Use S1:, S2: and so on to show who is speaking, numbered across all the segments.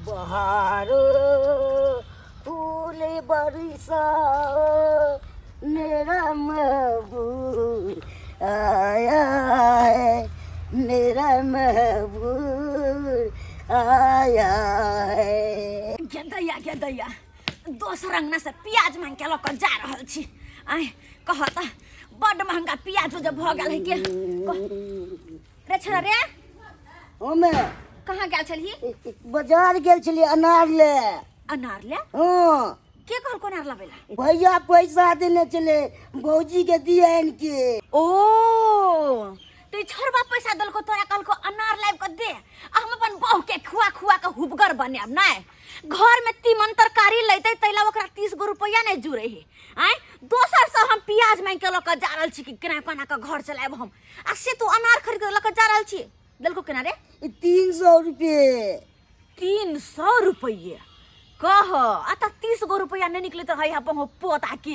S1: बहारो फूल बरसाओ, मेरा महबूब आया है, मेरा महबूब आया है।
S2: गेदैया गेदैया, दोसर अंगना से प्याज मांग के लऽ कऽ जा रहल छी। आय कह तऽ, बड्ड महंगा प्याज जे भऽ गेल है के। रे छोरा रे।
S1: ओमे।
S2: कहाँ गेल छलही?
S1: बाजार गेल छलियै अनार ले।
S2: अनार ले?
S1: हाँ।
S2: के कहलको अनार लाबै ला?
S1: भैया पैसा देने छलै भौजी के दियन के।
S2: ओ तो ई छोरबा पैसा देलको तोरा, कहलको अनार लाबि कऽ दे आ हम अपन बहू के खुआ खुआ के हुबगर बनायब। नहि घर में तीमन तरकारी लेते तैला ओकरा 30 गो रुपया नहीं जुड़े है। आय दोसर से हम प्याज मांग के लऽ कऽ जा रहल छी कि केना केना कऽ घर चलायब हम, आ से तू अनार खरीद के लऽ कऽ जा रहल छी। देलको केना रे?
S1: ई 300 रुपये।
S2: 300 रुपये कह, आ तऽ 30 गो रुपया नहीं निकलैत रहै है अपन पोता के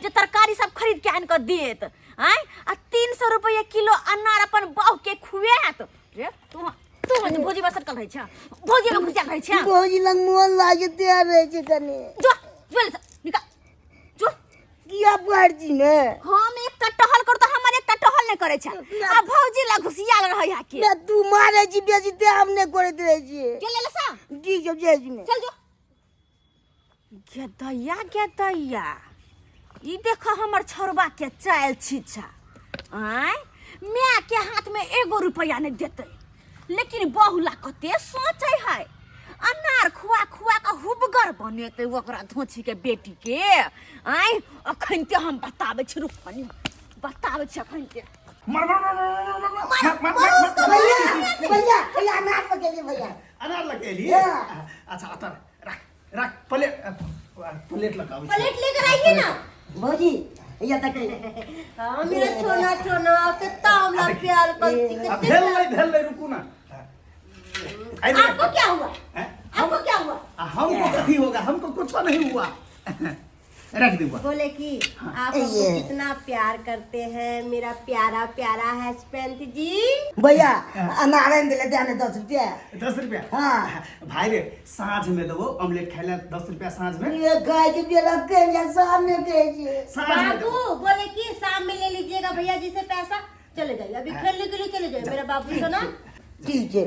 S2: जे तरकारी सब खरीद के आनि कऽ देत। आय आ 300 रुपये किलो अनार अपन बहू के खुएत रे। तू तू भौजी बसर कल रहै छ, भौजी में घुसिया रहै छ।
S1: भौजी लग मोन लागे तैयार रहै छै कनी।
S2: जो जो ले निकाल जो।
S1: किया बुआरजी में?
S2: हम एकटा टहल करू तऽ हमर एकटा टहल नहि करै छै आ भौजी लग घुसियाल रहै है के।
S1: ना तू मारे छी बेसी ते हम नहि करैत रहै छियै।
S2: के ले सा?
S1: जी जो जे जी में।
S2: चल जो। गेदैया गेदैया, ई देख हमर छोरबा के चाल छिछा। आय माय के हाथ में एगो रुपया नहीं देते, लेकिन बहुला कते सोचे है अनार खुआ खुआ के हुबगर बनेते ओकरा धोछी के बेटी के। आय अखन ते हम बताबै छी, रुक कनी बताबै छी अखन ते।
S3: मर मर मर मर मर मर मर मर मर।
S1: भैया भैया भैया, अनार पकेलिए भैया।
S3: अनार लगेली?
S1: हाँ।
S3: अच्छा अतर रख रख, प्लेट प्लेट लगाओ।
S4: प्लेट लेकर आइए ना।
S1: भौजी या तक।
S4: हाँ मेरा छोना छोना, कितना हमरा प्यार करती।
S3: अब
S4: कितने
S3: भेल नहीं, भेल नहीं, रुकू ना।
S4: आपको क्या हुआ?
S3: हैं?
S4: आपको क्या हुआ?
S3: आ, हमको कथी होगा, हमको कुछ नहीं हुआ, रख दूंगा।
S4: बोले कि आप हमको कितना प्यार करते हैं मेरा प्यारा प्यारा हस्बैंड जी।
S1: भैया अनार आनि देले, दे ने 10 रुपया।
S3: 10 रुपया?
S1: हाँ।
S3: भाई रे, साँझ में देबो ऑमलेट खाए ला 10 रुपया साँझ में।
S1: ये गाय के बेला के सामने के छी।
S3: साँझ में
S4: बाबू
S3: देबो।
S4: बोले कि शाम में ले लीजिएगा भैया जी से पैसा। चले जाइए अभी खेलने के लिए, चले जाइए मेरा बाबू तो ना।
S1: ठीक है।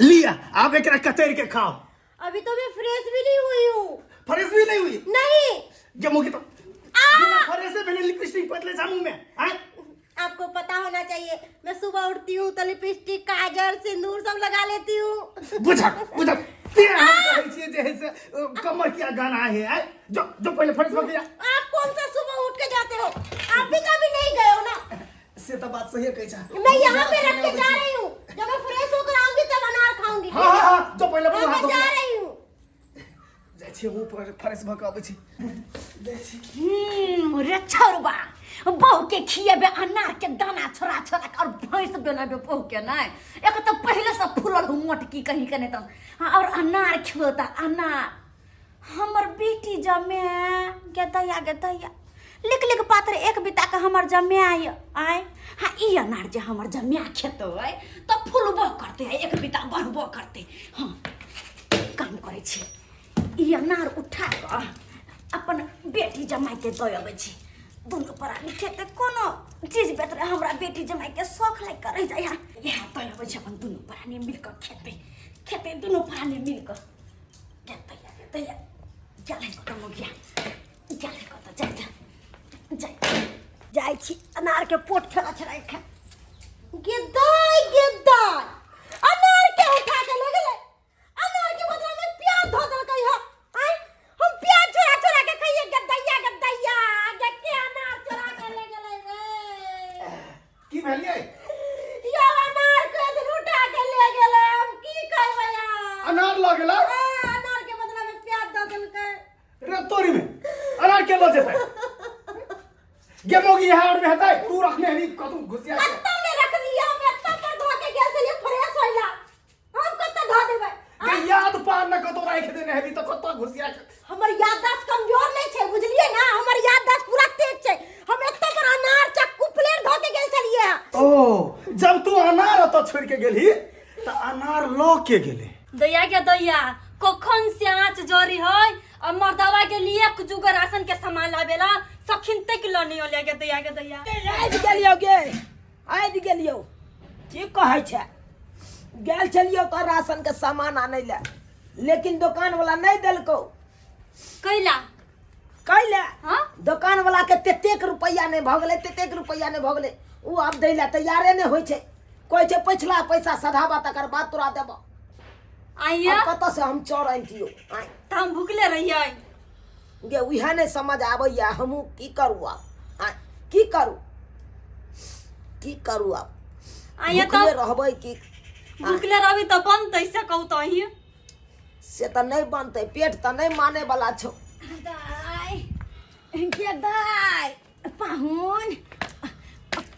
S3: लिया, आप एक कचैर के खाओ।
S4: अभी तो मैं फ्रेश भी नहीं हुई हूँ।
S3: फ्रेश भी नहीं हुई?
S4: नहीं।
S3: जम्मू की तो बिना फ्रेश से मैंने लिपस्टिक पतले जामू में आए।
S4: आपको पता होना चाहिए मैं सुबह उठती हूँ तो लिपस्टिक काजल सिंदूर सब लगा लेती हूँ।
S3: बुझा बुझा ते हम कहै छियै जे है से कमर किया गाना है आए, जो जो पहले फ्रेश हो गया।
S4: आप कौन सा सुबह उठ के जाते हो? आप भी कभी नहीं गए हो ना।
S3: से तो बात सही है कहै छा।
S4: मैं यहाँ पे रख के जा रही हूँ, जब मैं फ्रेश होकर आऊंगी तब अनार खाऊंगी।
S3: हाँ हाँ हाँ, जो पहले
S4: हाँ,
S3: हाथ
S4: मैं
S3: धो
S4: जा
S3: के।
S4: रही हूँ।
S3: जाइ छियै ऊपर फ्रेश भऽ के अबै छी, जाइ छी।
S2: रे छौरबा, बहू के खिएबे अनार के दाना छोड़ा छोड़ा के और भैंस बनेबे बहू के। नहीं एक तो पहले से फूलल हूँ मोटकी कहीं के नहीं तो, हाँ, और अनार खिलता अनार हमर बेटी जमे। गेदैया गेदैया, लिख लिख पात्र एक बिता के हमर जमे आय आय। हाँ ई अनार जे हमर जमे खेतो है तो फूलबो करते है, एक बिता बढ़बो करते। हाँ काम करै छी, ई अनार उठा कऽ अपन बेटी जमाई के दऽ अबै छी, दुनू प्राणी खेते। कोनो चीज बेतरे हमरा बेटी जमाई के शौख लागि कऽ रहि जाइ। इएह दऽ अबै छी, अपन दुनू प्राणी मिल कऽ खेतै, खेतै दुनू प्राणी मिल कऽ। गेदैया गेदैया, गेलै कतऽ मुखिया, गेलै कतऽ? जाइ जा जाइ जाइ छी अनार के पोट छड़ा छड़ा खा।
S4: गेदाई गेदाई, अनार के उठा के ले गेलै, अनार के बदला में प्याज धो देलकै ह। आय हम प्याज चोरा चोरा के खाइए। गदैया गदैया, के अनार चोरा के ले गेलै रे।
S3: की भेलियै?
S4: यौ अनार के दिन उठा के ले गेलै, हम की कहबै आब?
S3: अनार लऽ गेलै?
S4: हाँ, अनार के बदला में प्याज दऽ देलकै।
S3: रे तोरी में अनार के लऽ जेतै? गे मोगी, यहाँ और में हेतै, तू रखने हनी कतौ घुसिया के।
S4: कत्ता में रख लिया? हम एत्ता पर धो के गेल छलियै फ्रेश होइला, हम कत्ता धो देबै?
S3: गे याद पार न कतौ राखि देने हेबी तऽ कतौ घुसिया के।
S4: हमर याददाश्त कमजोर नहीं छै, बुझलियै ना? हमर याददाश्त पूरा तेज छै। हम एत्ता पर अनार चक्कू प्लेट धो के गेल छलियै।
S3: ओ जब तू अनार ओतऽ छोड़ि के गेलही तऽ अनार लऽ के गेलै।
S5: दैया के दैया, कखन से आँच जरी है और मर्दवा के लिए एक जुग राशन के सामान लावेला सखिन तक लनी ले गे दैया गे दैया।
S1: आबि गेलियौ गे, आबि गेलियौ। की कहै छै, गेल छलियौ तऽ राशन के सामान आनै लए, लेकिन दोकान वाला नहि देलकौ।
S5: कैला?
S1: कैला?
S5: हाँ?
S1: दोकान वाला के तेतेक रुपैआ नहि भऽ गेलै, तेतेक रुपैआ नहि भऽ गेलै, ओ आब दै लए तैयारे नहि होइ छै। कहै छै पछिला पैसा सधाबा तकर बाद तोरा देबऽ।
S5: आइया
S1: आब कतऽ से हम चोर अनतियौ? आँय?
S5: तऽ हम भुखले रहियै।
S1: गे उएह नहि समझ आबैया, हमहूँ की करू आब? आँय, की करू, की करू आब?
S5: आइया
S1: भुखले
S5: तऽ
S1: रहबै की?
S5: भुखले रहबी तऽ बनतै से कहू तऽ अहीं।
S1: से तऽ नहि बनतै, पेट तऽ नहि माने वाला छौ।
S2: दाइ गे दाइ, पाहुन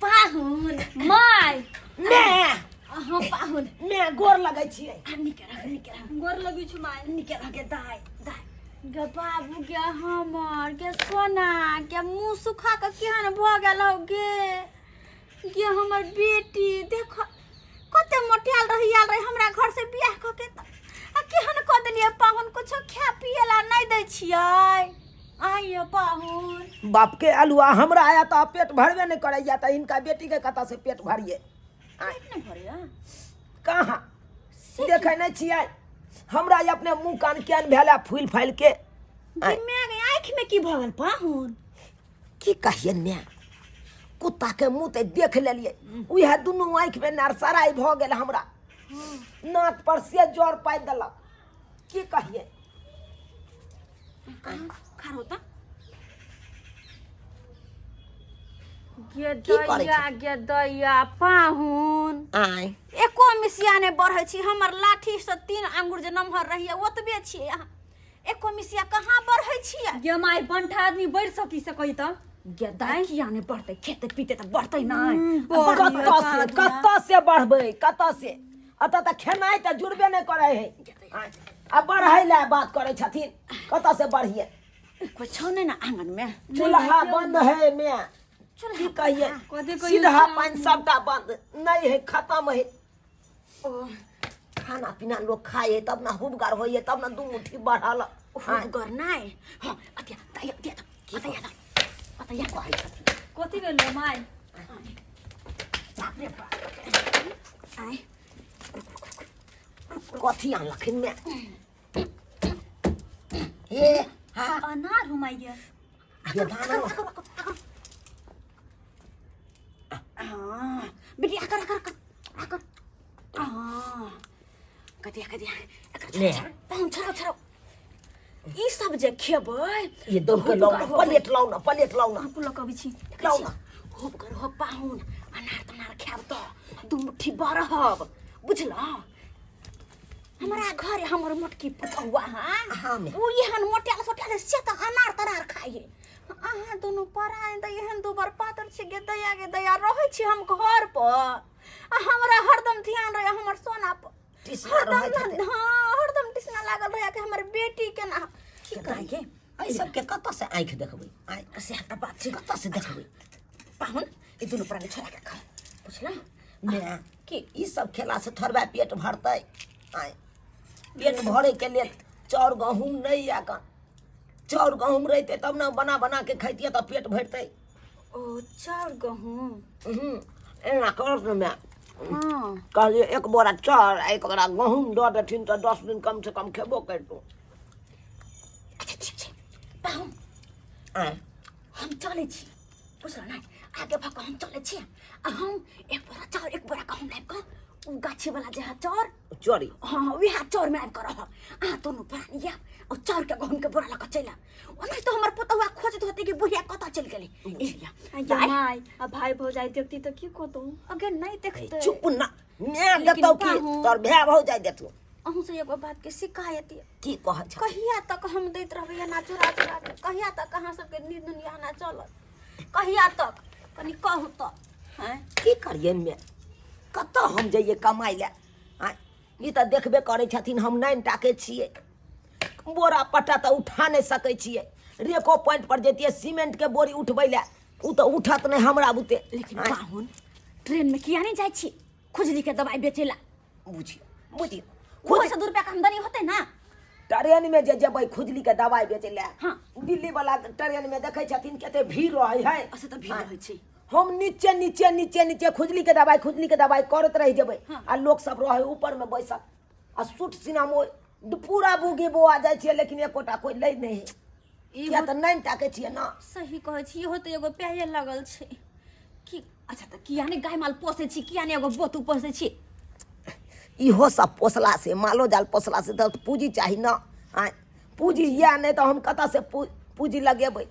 S2: पाहुन।
S5: माय।
S1: मैं
S2: अहाँ पाहुन।
S1: मैं गोर लगै छियै।
S2: आ नीके रह, नीके रह।
S5: गोर लगै छु माय।
S2: नीके रह गे दाइ, दाइ।
S5: गे बाबू गे हमर गे सोना गे, मुँह सुखा कऽ केहन भऽ गेल हौ गे। गे हमर बेटी देख कते मोटायल रही, आयल रही हमरा घर से बियाह कऽ के तऽ आ केहन कऽ देलियै पाहुन? कुछो खाय पिए ला नहि दै छियै आइयो पाहुन।
S1: बाप के अलुआ, हमरा आया तऽ पेट भरबे नहि करैया, तऽ हिनका बेटी के कतऽ से पेट भरिए?
S2: पेट नहि भरैया?
S1: कहाँ देखै नहि छियै हमरा ई अपने मुँह कान केहन भेल फूलि फालि के।
S2: गे माय, आँखि में की भऽ गेल पाहुन?
S1: की कहियै माय, कुत्ता के मुँह तऽ देख लेलियै, उएह दुनू आँखिमे नरसराइ भऽ गेल हमरा, नाक पर से जर पाइ देलक, की कहियै।
S2: खार होता गे
S1: की करै
S5: दैया गे दैया पाहुन।
S1: आँय?
S2: एको मिसिया नहि बढ़ै छी, हमर लाठी से 3 आंगुर जे नमहर रहिए ओतबे छियै अहाँ, एको मिसिया कहाँ बढ़ै छियै?
S5: गे माय, बंठा आदमी बढ़ि सकी सकै तऽ?
S2: गे दाइ, किया नहि बढ़तै? खेतै पीते तऽ बढ़तै नहि।
S1: कतऽ से, कतऽ से बढ़बै, कतऽ से? एतऽ तऽ खेनाइ तऽ जुड़बे नहि करै है, आ बढ़ै लए बात करै छथिन, कतऽ से बढ़िए?
S2: कोइ छौ नहि ने आंगन में?
S1: चूल्हा बंद है मैं, की कहिए,
S5: कथी कहियै?
S1: सीधा पानि सबटा बंद नहि है, खत्म है।
S2: ओ
S1: खाना पीना लोग खाए है तब ना हुबगर होइए, तब ना दू मुट्ठी बढ़ल।
S2: हुबगर नहि। हँ, अतिया दाइ, अतिया अतिया अतिया कहै छथिन।
S5: कथी भेलो माय?
S2: बाप रे बाप, आँय?
S1: कथी आनलखिन मैं? हे हाँ।
S5: अनार हुमाइया।
S1: ये धान।
S2: हाँ बेटी, आकर आकर आकर आकर। हाँ, कतिया कतिया एकर।
S1: ले।
S2: पाहुन, छोड़ो छोड़ो, ई सब जे खेबै।
S1: ये दौड़ के लाओ ना प्लेट, लाओ ना प्लेट, लाओ ना।
S5: लऽ कऽ अबै छी।
S1: लाओ ना।
S2: खूब करो पाहुन, अनार तनार खायब तऽ दू मुट्ठी बढ़ब, बुझल? हमरा घर हमर मोटकी पुतहुआ। हाँ।
S1: हाँ, मैं।
S2: ओ एहन मोटायल सोटायल से तऽ अनार तनार खाइ है। अहाँ दुनू परान तऽ एहन दुबर पातर छी गे दया, गे दया। रहै छी हम घर पर आ हमरा हरदम ध्यान रहे हमर सोना पर।
S1: टिसना
S2: हरदम
S1: रहैत हेतै।
S2: हाँ, हरदम टिसना लागल रहे कि हमर बेटी केना की करिए।
S1: एहि सबके कतऽ से आँखि देखबै? आँय?
S2: सएह तऽ बात छै।
S1: कतऽ से देखबै?
S2: पाहुन, ई दुनू प्राणी छोड़ा के खाओ, बुझल?
S1: माय।
S2: की?
S1: ई सब खेला से थोड़बा पेट भरतै? आँय, पेट भरे के लेल चाउर गहूम नहि यऽ कन। चाउर गहूम रहितै तब ने बना बना के खैतियै तऽ पेट भरतै।
S5: ओ चाउर गहूम।
S1: हूँ, एना कर ने माय।
S5: हाँ।
S1: कहलियै एक बोरा चाउर आ एक बोरा गहूम दऽ देथिन तऽ 10 दिन कम से कम खेबो करितहुँ।
S2: अच्छा, ठीक छै पाहुन।
S1: आँय?
S2: हम चलै छी, बुझल ने? आगे भऽ कऽ हम चलै छी आ हम एक बोरा चाउर एक बोरा गहूम लाबि कऽ ओ गाछीवला जे है चाउर
S1: चोरी।
S2: हाँ, वएह चाउरमे आबि कऽ रहब। अहाँ दुनू प्राणी आयब आ चाउरके गहूमके बोरा लऽ कऽ चलि आयब। ओनाहि तऽ हमर पुतहुआ खोजैत होतै कि बुढ़िया कतऽ चलि गेलै। ए लिअ।
S5: आ माय, आ भाई भौजाई देखती तऽ की कहतौ?
S2: अगर नहि देखतै?
S1: चुप ना माय।
S5: लेकिन
S1: देतौ की?
S5: पाहुन।
S1: तोर भाय भौजाइ देतौ।
S2: अहूँ से एगो बात के शिकायत यऽ।
S1: की कहै छ?
S2: कहिया तक हम दैत रहबै एना चोरा चोरा के? कहिया तक अहाँ सबके नींद दुनिया ना चलत? कहिया तक, कनि कहू तऽ? आँय?
S1: की करियै मे, कतऽ हम जइयै कमाइ लए? आँय, ई तऽ देखबे करै छथिन, हम नाइन टाके छियै, बोरा पट्टा तऽ उठा नहि सकै छियै। रेको पॉइंट पर जैतियै सीमेंट के बोरी उठबै लए, ओ तऽ उठत नहि हमरा बुते।
S2: लेकिन
S1: आँय?
S2: पाहुन, ट्रेन में किया नहीं जाइ छी खुजली के दवाई बेचे ला?
S1: बुझियौ बुझियौ।
S2: ओहो से 2 रुपया के आमदनी होतै ना।
S1: ट्रेन में जे जेबै खुजली के दवाई बेचै लए।
S2: हाँ।
S1: दिल्ली वाला ट्रेन में देखै छथिन कते भीड़ रहै है।
S2: अच्छा तऽ भीड़ रहै छै।
S1: हम नीचे नीचे नीचे नीचे खुजली के दवाई, खुजली के दवाई करैत रहि जेबै।
S2: हाँ।
S1: आ लोक सब रहै ऊपर में बैसल आ सूट सीना में पूरा बुगी बोआ जाइ छियै, लेकिन एकोटा कोइ लै नहि है। किया तऽ नहि ताकै छियै ना।
S5: सही कहै छी, इहो तऽ एगो प्याहे लगल छै कि।
S2: अच्छा तऽ किया नहि गाय माल पोसै छी, किया नहि एगो बोतू पोसै छी?
S1: इहो सब पोसला से, मालो जाल पोसला से तऽ पूँजी चाही ना। आँय, पूँजी यऽ नहि तऽ हम कतऽ से पूँजी लगेबै?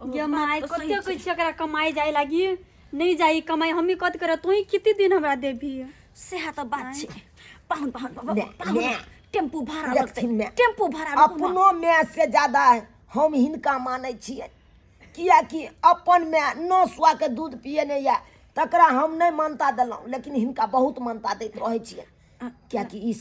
S5: गे माय, कते कहै छी एकरा कमाइ जाय लागी, नहि जाई कमाइ, हमही कत करब, तोही कते दिन हमरा देबही?
S2: सएह तऽ बात छै पाहुन, पाहुन,
S1: ने,
S2: पाहुन।
S1: ने।
S2: टेम्पू भाड़ा लगतै।
S1: देखथिन ने।
S2: टेम्पू भाड़ा रुकू ने।
S1: अपनो माय से ज्यादा हम हिनका मानै छियै, किएकि अपन माय 9 सुआ के दूध पिए नहि यऽ तकरा हम नहि मानता देलहुँ, लेकिन हिनका बहुत मानता दैत रहै छियै, किएकि ई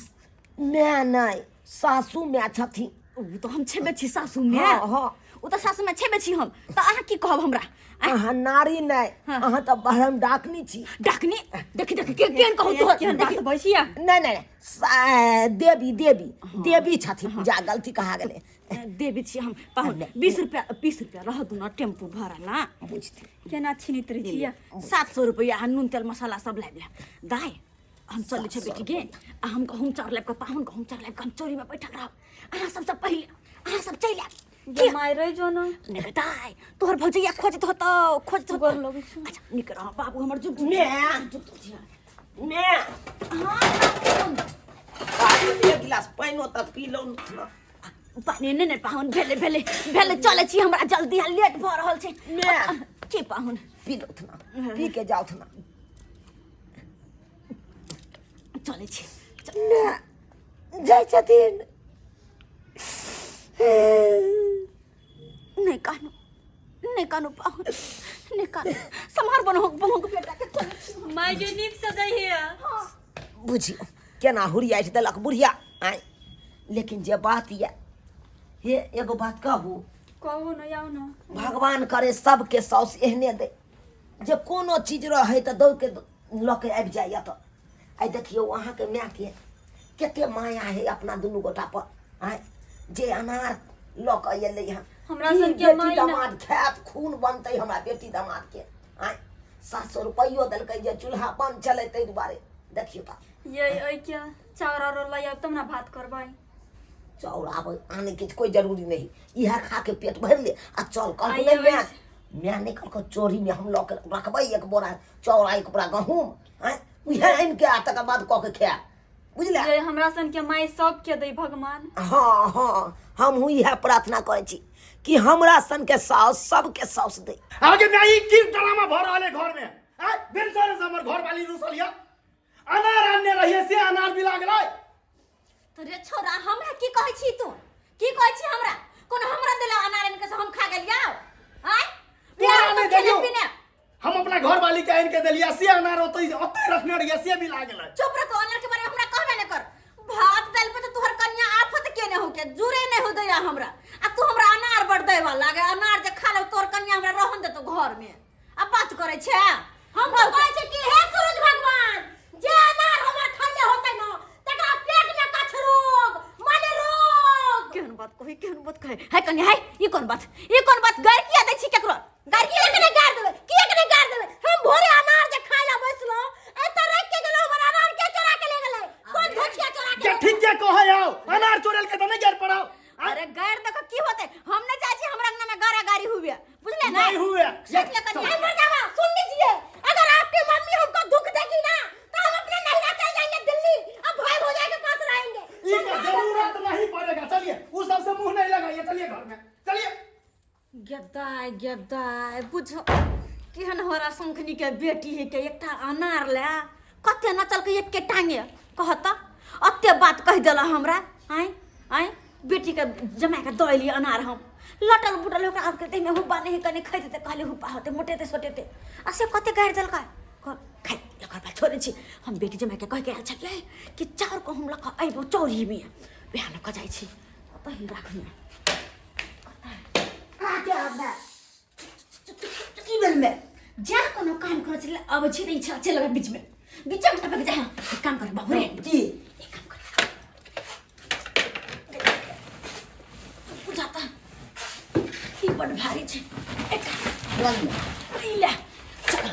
S1: माय नहि सासू माय छथिन।
S2: ओ तऽ हम छेबे छी सासू माय।
S1: हाँ, हाँ।
S2: ओ तऽ सासू माय छेबे छी हम, तऽ अहाँ की कहब हमरा?
S1: अहाँ नारी नहि,
S2: हाँ।
S1: अहाँ तऽ ब्रह्म डाकनी छी।
S2: डाकनी? देखी देखी के केहन कहू तोहर।
S5: केहन बात बैसिया।
S1: नहि नहि, देवी देवी देवी छथिन, जा गलती कहा गेलै।
S2: देवी छी हम पाहुन। 20 रुपया, 20 रुपया रह दू ना टेम्पू भाड़ा ला।
S1: बुझती
S5: केना छिनित रहै छियै।
S2: 700 रुपया आ नून तेल मसाला सब लाबि ले दाय। हम चलै छै बेटी गे, आ हम गहूँम चाउर लाबि कऽ पाहुन, गहूँम चाउर लाबि कऽ हम चोरीमे बैठल रहब। अहाँ सबसँ पहिले अहाँ सब चलि आयब।
S5: गे माय, रहि जो ना।
S2: नहि दाय, तोहर भौजैया खोजैत होतौ, खोजैत होतौ।
S5: गोर लगै छी।
S2: अच्छा नीक रह बाबू हमर, जुग
S1: माय,
S2: जुग जुग।
S1: माय, बाबू, एक गिलास पानिओ तऽ पी लौ ने।
S2: पानि नहि नहि पाहुन, भेलै भेलै भेलै, चलै छी, हमरा जल्दी आ लेट भऽ रहल छै।
S1: माय।
S2: के पाहुन?
S1: पी लौथ ना, पी के जाउथ ना।
S2: चलै छी।
S1: माय जाइ छथिन।
S2: नहि कानू, नहि कानू पाहुन, नहि कानू, सम्हार बनहो बनहो बेटा के, चलै छी।
S5: माय गे, नीक से जइहे।
S1: बुझियौ केना हुरियाइठ देलक बुढ़िया। आँय, लेकिन जे बात यऽ हे, एगो बात कहू?
S5: कहू ने, आउ ने।
S1: भगवान करे सबके साउस एहने दे जे कोनो चीज रहै तऽ दौड़ के लऽ के आबि जाइए। तऽ आइ देखियौ अहाँके मायके कते माया है अपना दुनू गोटा पर। आँय, जे अनार लऽ कऽ एलै हन,
S5: हमरा
S1: की
S5: सबके
S1: बेटी
S5: माय ने-
S1: दमाद खायत, खून बनतै हमरा बेटी दमाद के। आँय, 700 रुपैयो देलकै जे चूल्हा बंद छलै ताहि दुआरे। देखियौ तऽ
S5: ये एहिके चाउर आरो लऽ आयब तब ने भात करबै।
S1: चाउर आब आने के कोई जरूरी नहीं, इएह खा के पेट भरि ले आ चल। कहलको
S5: आइए
S1: नहीं माय,
S5: वैसे-
S1: माय नहीं कहलको, चोरी में हम लऽ के रखबै एक बोरा चाउर आ एक बोरा गहूम। आँय, उएह आनि के आ तकर बाद कऽ के खायब, बुझले?
S5: ये हमरा सन के माय सबके दै भगवान।
S1: हाँ हाँ, हमहूँ इएह प्रार्थना करै छी कि हमरा सन के साउस सबके साउस दे।
S3: आगे माय, ई की ड्रामा भऽ रहल है घर में? आय बेलसरे से हमर घर वाली रुसल या, अनार आनने रहिए से अनार बिला गेलै।
S2: तऽ रे छोरा, हमरा की कहै छी तू? की कहै छी हमरा? कोनो हमरा देला अनार आनि के से हम खा गेलियौ? आँय,
S3: तोरा
S2: प्यार
S3: नहि
S2: तऽ खेने
S3: देलियौ।
S2: पीने।
S3: हम अपना घर वाली के आनि के देलियै से अनार ओतै ओतै रखने रहिए से बिला गेलै।
S2: चुप रह, तू अनार के बारे में हमरा कहबे नहि कर। भात दालि पर तऽ तोहर कनिया आफत केने हो के जुरे नहि हो दैया हमरा, आ तू हमरा अनार बड़ दैवा लागे। अनार जे खा लेब तोहर कनिया हमरा रहन देतो घर में? आ बात करै छै।
S4: हम तो कहै छै कि हे सूरज भगवान, जे अनार हमर खैले होतै न तकरा पेट में कछ रोग माने रोग।
S2: केहन बात कही, केहन बात कहे है कनिया है? ई कोन बात, ई कोन बात? गारि किया दै छी केकरो? गारि
S4: किया के नहीं गार देबै, किया के नहीं गार देबै? हम भोरे अनार जे खाय ला बैसलौं, एतऽ राखि के गेलौं, हमर अनार के चोरा के ले गेलै? कोन धोछिया चोरा के
S3: के
S4: ले
S3: ठीक के कहै आओ, अनार चोरेल के तऽ नहि गारि पड़ाओ।
S2: अरे गारि देखो की होते, हम नहीं चाहे छी हमरा अंगना में गारा गारी हुए, बुझले ना?
S3: नहीं हुए।
S2: सोच ले कनिया।
S4: नहीं मर जावा, सुन लीजिए, अगर आपकी मम्मी हमको दुख देगी ना तो हम अपने नैहरा चल जाएंगे दिल्ली, अब भाई भौजाई के पास रहेंगे।
S3: ई के जरूरत नहीं पड़ेगा, चलिए उस सबसे मुंह नहीं लगाइए, चलिए घर में चलिए।
S2: गेदाय गेदाय, बुझो केहन होरा शंखनी के बेटी है के एकटा अनार ले कते नचल के एक के टांगे कहत अते बात कहि देला हमरा। आँय आँय, बेटी के जमा के दऽ एलियै अनार, हम लटल बुटल ओकरा आब के देहमे हुब्बा नहि कने खैते तऽ कहले हुब्बा होते, मोटेते सोटेते, आ से कते गारि देलकै। खाइ एकर बाद छोड़ै छी हम। बेटी जमा के कहि के आयल छलियै कि चाउर गहूँम लऽ कऽ अयबो चौरीमे, वएह लऽ कऽ जाइ छी, ओतहि राखने। की भेल मे जा कोनो काम करै छलै अबै छी तऽ ई छल चलि बीचमे बीचमे टपक जा। एक काम कर बाबू रे।
S1: की?
S2: एक काम कर। बड भारी छै। एक ई ले, चल,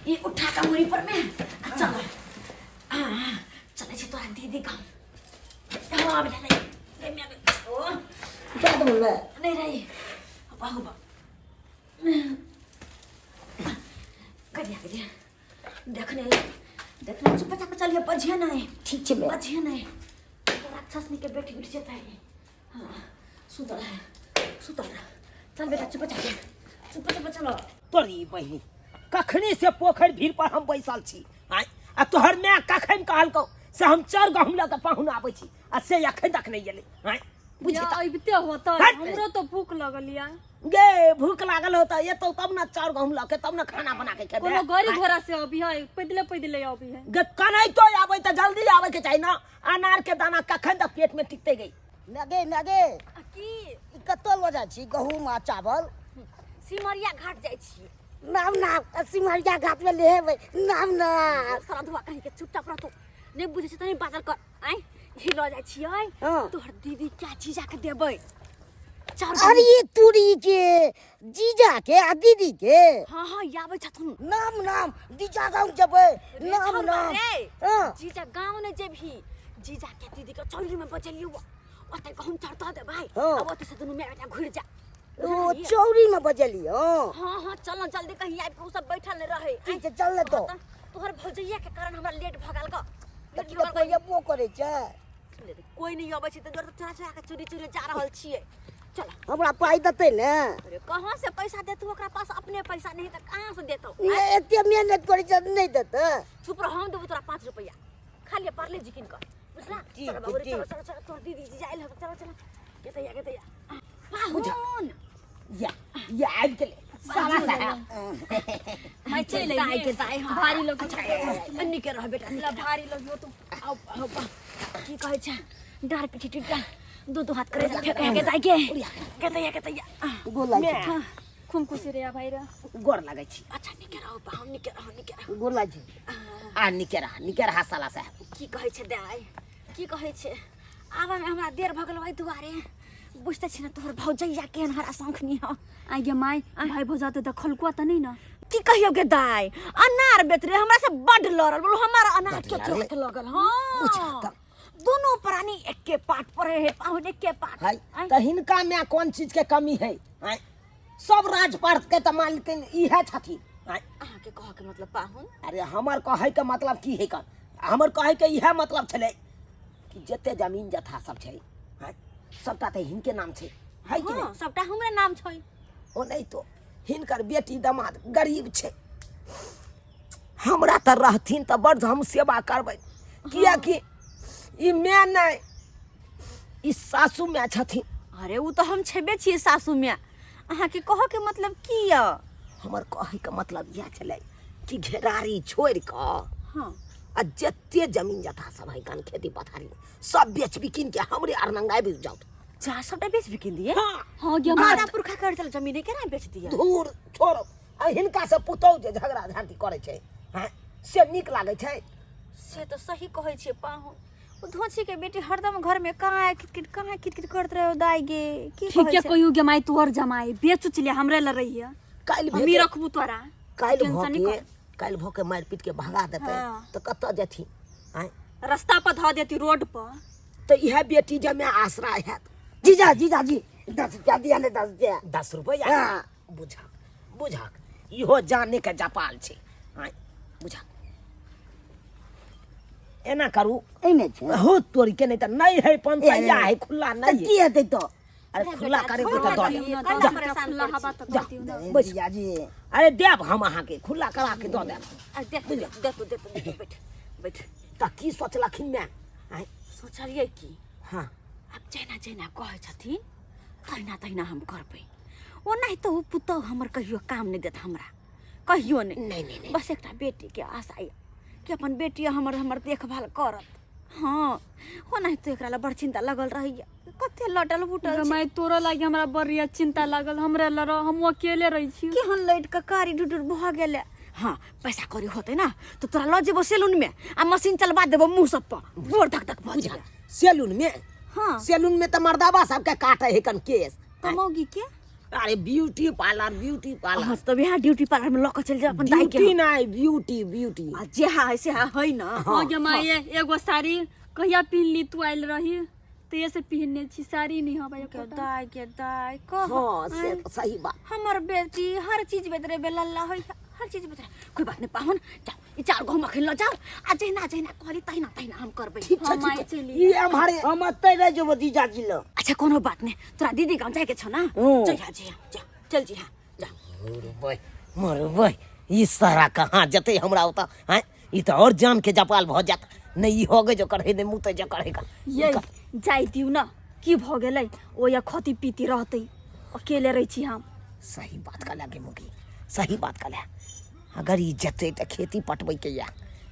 S2: ई उठा कऽ मुड़ी पर में आ चल। हाँ, चलै छी तोरा दीदी गाँव। हाँ, बेटा, नहीं नहीं, मैं ओ
S1: दऽ देबो ने।
S2: नहीं रही बाहु बा करिया करिया देखने ले, देखने चुप बचा के चलिए, बजिए नहीं।
S1: ठीक छै।
S2: बजिए नहीं, राक्षस के बेटी उठ जेतै। हाँ, सुतल है, सुतल रह। चल बेटा, चुप बचा के, चुप चुप चलो।
S1: तोरी बहिनी, कखनी से पोखरि भीड़ पर हम बैसल छी आँय, आ तोहर माय कखन कहलकौ से हम चार गहुम लऽ कऽ पाहुन आबै छी, आ से एखन तक नहि एलै आँय। बुझी
S5: या
S1: तऽ
S5: अबिते होतै।
S1: हट।
S5: हमरो तो भूख लगल या।
S1: गे, भूख लागल होतै, एतौ तब ने चाउर गहुम लऽ के, तब ने खाना बना के खेबै।
S5: कोनो गाड़ी घोड़ा से अबी है? पैदले पैदले अबी है।
S1: गे, कनाइतो आबै तऽ जल्दी आबै के चाही ने। अनार के दाना कखन तक पेट में टिकते गई?
S6: नगे नगे।
S2: आ की?
S6: ई कतऽ लऽ जाइ छी गहूम आ चावल?
S2: सिमरिया घाट जाइ छी।
S6: नाम नाम सिमरिया घाट में लेबै नाम ना।
S2: सरधुआ कहीं के, चुपचाप रहतो। नहीं बुझै छै तऽ नहीं बाजल कर। आँय, ई लऽ जाइ छियै।
S6: हाँ।
S2: तोहर दीदी क्या जीजा के देबै चाउर।
S6: अरे ये तुरी के जीजा के आ दीदी के।
S2: हाँ हाँ, ई आबै छथुन।
S6: नाम नाम जीजा गाँव जेबै।
S2: रे
S6: नाम
S2: छौड़ा
S6: नाम
S2: रे।
S6: हाँ।
S2: जीजा गाँव नहि जेबही, जीजा के दीदी के चौरी में बजेलियौ, ओतै गहुम चाउर दऽ देबै।
S6: हाँ।
S2: आ ओतै से दुनू माय बेटा घुरि जा।
S6: ओ चौरी में बजेलियौ।
S2: हाँ हाँ, चल न जल्दी, कहीं आबि कऽ ओ सब बैठल नहि रहै।
S6: ठीक छै, चल ने तो।
S2: हाँ, तऽ तोहर भौजैया के कारण हमरा लेट भऽ गेल गऽ।
S6: तऽ
S2: लेट
S6: की
S2: भऽ
S6: तऽ
S2: गेल।
S6: कोइ अबो करै छै?
S2: कोइ नहि अबै छै तऽ दुआरे चोरा चोरा के चोरी चोरी जा रहल छियै। चल।
S6: हमरा पाइ देतै ने?
S2: अरे, कहाँ से पैसा देतौ? ओकरा पास अपने पैसा नहीं तऽ कहाँ से देतौ?
S6: ने एते मेहनत करै छै, नहि देतै?
S2: चुप रह, हम देबौ तोरा 5 रुपैआ, खा लिअ पारले जी कीन कऽ, बुझला?
S6: ठीक
S2: चल बाबू रे।
S6: ठीक।
S2: चलो चलो चलो, तोहर दीदी जी आयल हौ। चलो चलो, गेतैया गेतैया पाहुन।
S1: या या, आबि गेलै साला साहेब।
S5: माय चलि
S2: दाइ
S5: अइहे।
S2: के दाइ, हाँ।
S5: भारी लग।
S2: निके रह बेटा, निके
S5: ला, भारी लगियो तो।
S2: आउ आउ आउ, की कहै छै, डार पिठी टूटा, दू दू हाथ करे फेंके के दाइ के गेतैया गेतैया।
S6: गोर लागै छी।
S5: हाँ, खूब खुशी रे भाई रे।
S1: गोर लागै छी।
S2: अच्छा, निके रहो पाहुन, निके रहो, निके रहो।
S6: गोर लागै छी।
S1: आ निके रह, निके रह साला साहेब।
S2: की कहै छै दाइ, की कहै छै, आबऽमे हमरा देर भऽ गेल, ओहि दुआरे बुझते छी ने तोहर भौजैया केहन हरा शौखनी हौ।
S5: आइ गे माय, भाई भौजा तऽ देखलको तऽ नहि ने?
S2: की कहियो गे दाइ, अनार बेच रे हमरा से बड लड़ल, बोलो हमार अनार
S1: बड्ड
S2: के
S1: लड़लै।
S2: चोरा के लगल। हाँ, दोनों प्राणी एके पाट पर है पाहुन, एके पाट।
S1: है
S2: आँय।
S1: तऽ हिनका में कोन चीज के कमी है आँय? सब राजपाट के तऽ मालिक इहे छथिन आँय?
S2: अहाँके कहऽ के मतलब पाहुन?
S1: अरे, हमर कहै के मतलब की है? कर हमर कहै के इएह मतलब छलै कि जते जमीन जथा सब छै आँय, सबटा तऽ हिनके नाम छै, है कि
S2: हाँ
S1: नहि?
S2: सबटा हमरे नाम छै।
S1: ओ नहि तो हिनकर बेटी दमाद गरीब छै। हमरा तऽ रहथिन तऽ बड़ हम सेवा करबै, किएकि ई माय नहि, ई सासू माय छथिन।
S2: अरे, ओ तऽ हम छेबे छियै सासू माय। अहाँके कहऽ के मतलब की यऽ?
S1: हमर कहैके मतलब इएह छलै कि घेरारी छोड़ि कऽ आ जते जमीन जथा सब है कन, खेती पथारी सब बेच बिकिन के हमरे अरनंग आबि जाउ।
S2: जा, सबटा बेच बिकिन दिए?
S1: हाँ।
S5: हाँ गे माय।
S2: दादा पुरखा कर चल जमीन केना बेच दिए?
S1: धूर छोड़ो, आ हिनका से पुतहु जे झगड़ा झांटी करै छै हैं, से नीक लागै छै?
S2: से तऽ सही कहै छियै पाहुन, ओ धोछी के बेटी हरदम घर में कहाँ किटकिट कहाँ किटकिट करत रहे। दाई गे, की कहै
S5: ठीके
S2: छै?
S5: कहियो गे माय, तोहर जमाई बेच उच ले, हमरे लए रहिए।
S1: काल्हि
S5: हमी
S1: भेटे
S5: रखबू तोरा।
S1: काल्हि
S5: टेंशन
S1: भऽ
S5: नहि
S1: के काल्हि भऽ के मारि पीट के भगा देतै
S5: हाँ।
S1: तऽ कतऽ जेथिन आँय?
S5: रास्ता पर धऽ देती, रोड पर।
S1: तऽ इएह बेटी जमे आसरा हैत।
S6: जीजा जीजा जी, 10 रुपया दिया ने, 10 रुपया।
S1: 10 रुपैआ?
S6: हाँ।
S1: बुझक बुझक, इहो जाने के जपाल छै आँय। बुझक, एना करू।
S6: एहिमे छै?
S1: हो तोरी के, नहि तऽ नहि है, 500 है, खुला
S6: तऽ
S1: नहि
S6: की
S1: है।
S6: हेतै तऽ?
S1: अरे, खुला करे तऽ दऽ देब।
S2: कहिना परेशान
S5: खुला
S2: करै
S5: हवा
S2: छी?
S5: तऽ
S1: जा।
S5: कर दियौ ने।
S1: बैस।
S6: जीजा जी।
S1: अरे, देब हम अहाँके, खुला करा के दऽ देब।
S2: आ, दे दे दे दे दे दे, बैठ बैठ।
S1: तऽ की सोचलखिन माय आँय?
S2: सोचलियै की?
S1: हाँ।
S2: आब जेना जेना कहै छथिन तहिना तहिना हम करबै। ओनाहितो ओ पुतहु हमर कहियो काम नहि देत हमरा, कहियो नहि।
S1: नहि नहि नहि।
S2: बस एकटा बेटीके आशा यऽ कि अपन बेटी हमर हमर देखभाल करत। हाँ, ओनाहितो एकरा लए बड़ चिन्ता लगल रहैया, कते लटल बुटल छै।
S5: माय, तोरा लागी हमरा बड़ चिंता लागल, हमरे लए रह, हम अकेले रहै छी।
S2: केहन लटि कऽ कारी डुडुर भऽ गेलै। हाँ, पैसा कौड़ी होतै ने तऽ तोरा लऽ जेबो सैलून में आ मशीन चलबा देबो मुँह सब पर, गोर धक धक भऽ जेबै।
S1: सैलून में?
S2: हाँ।
S1: सैलून में तऽ मर्दाबा सबके काटे है कन केश।
S2: तऽ मौगी के?
S1: अरे ब्यूटी पार्लर, ब्यूटी पार्लर।
S2: हाँ तो वहाँ ड्यूटी पार्लर में लऽ के चलि जाओ अपन दाई के।
S1: ड्यूटी नहीं, ब्यूटी, ब्यूटी।
S2: आ जे हा है से हा है ना।
S5: हाँ गे माय, एगो साड़ी कहिया पिन्हली तू आयल रही ते से पिन्हने छी, साड़ी नहीं हबे एको। दाई गे दाई कह।
S1: हाँ से तो सही बात।
S5: हमर बेटी हर चीज बेतरे बेलल्ला होय, हर चीज बेतरे।
S2: कोई बात नहीं पाहुन, जाओ ई चार गो हम अखन लऽ जाओ आ जहिना जहिना कहली तहिना तहिना हम करबै।
S1: ठीक छै,
S5: हाँ, माय
S1: ठीक छै।
S5: चलि।
S1: ई हमारे
S6: हम एतै रहि जेबो जीजाजी लग।
S2: अच्छा कोनो बात नहीं, तोरा दीदी गाँव जाए के छौ ना?
S6: हूँ।
S2: चल जा जा जा चल जी। हाँ जा।
S1: मरबै मरबै, ई सारा कहाँ जेतै हमरा ओतऽ? आँय, ई तऽ आओर जान के जपाल भऽ जायत। नहि ई होगे जो करे, नहि मुते जो करे।
S5: ये जाय दियौ न, की भऽ गेलै? ओ या खती पीती रहतै, अकेले रहै छी हम।
S1: सही बात कहला गे मुगी, सही बात कहला। अगर ई जेतै तऽ खेती पटबै के या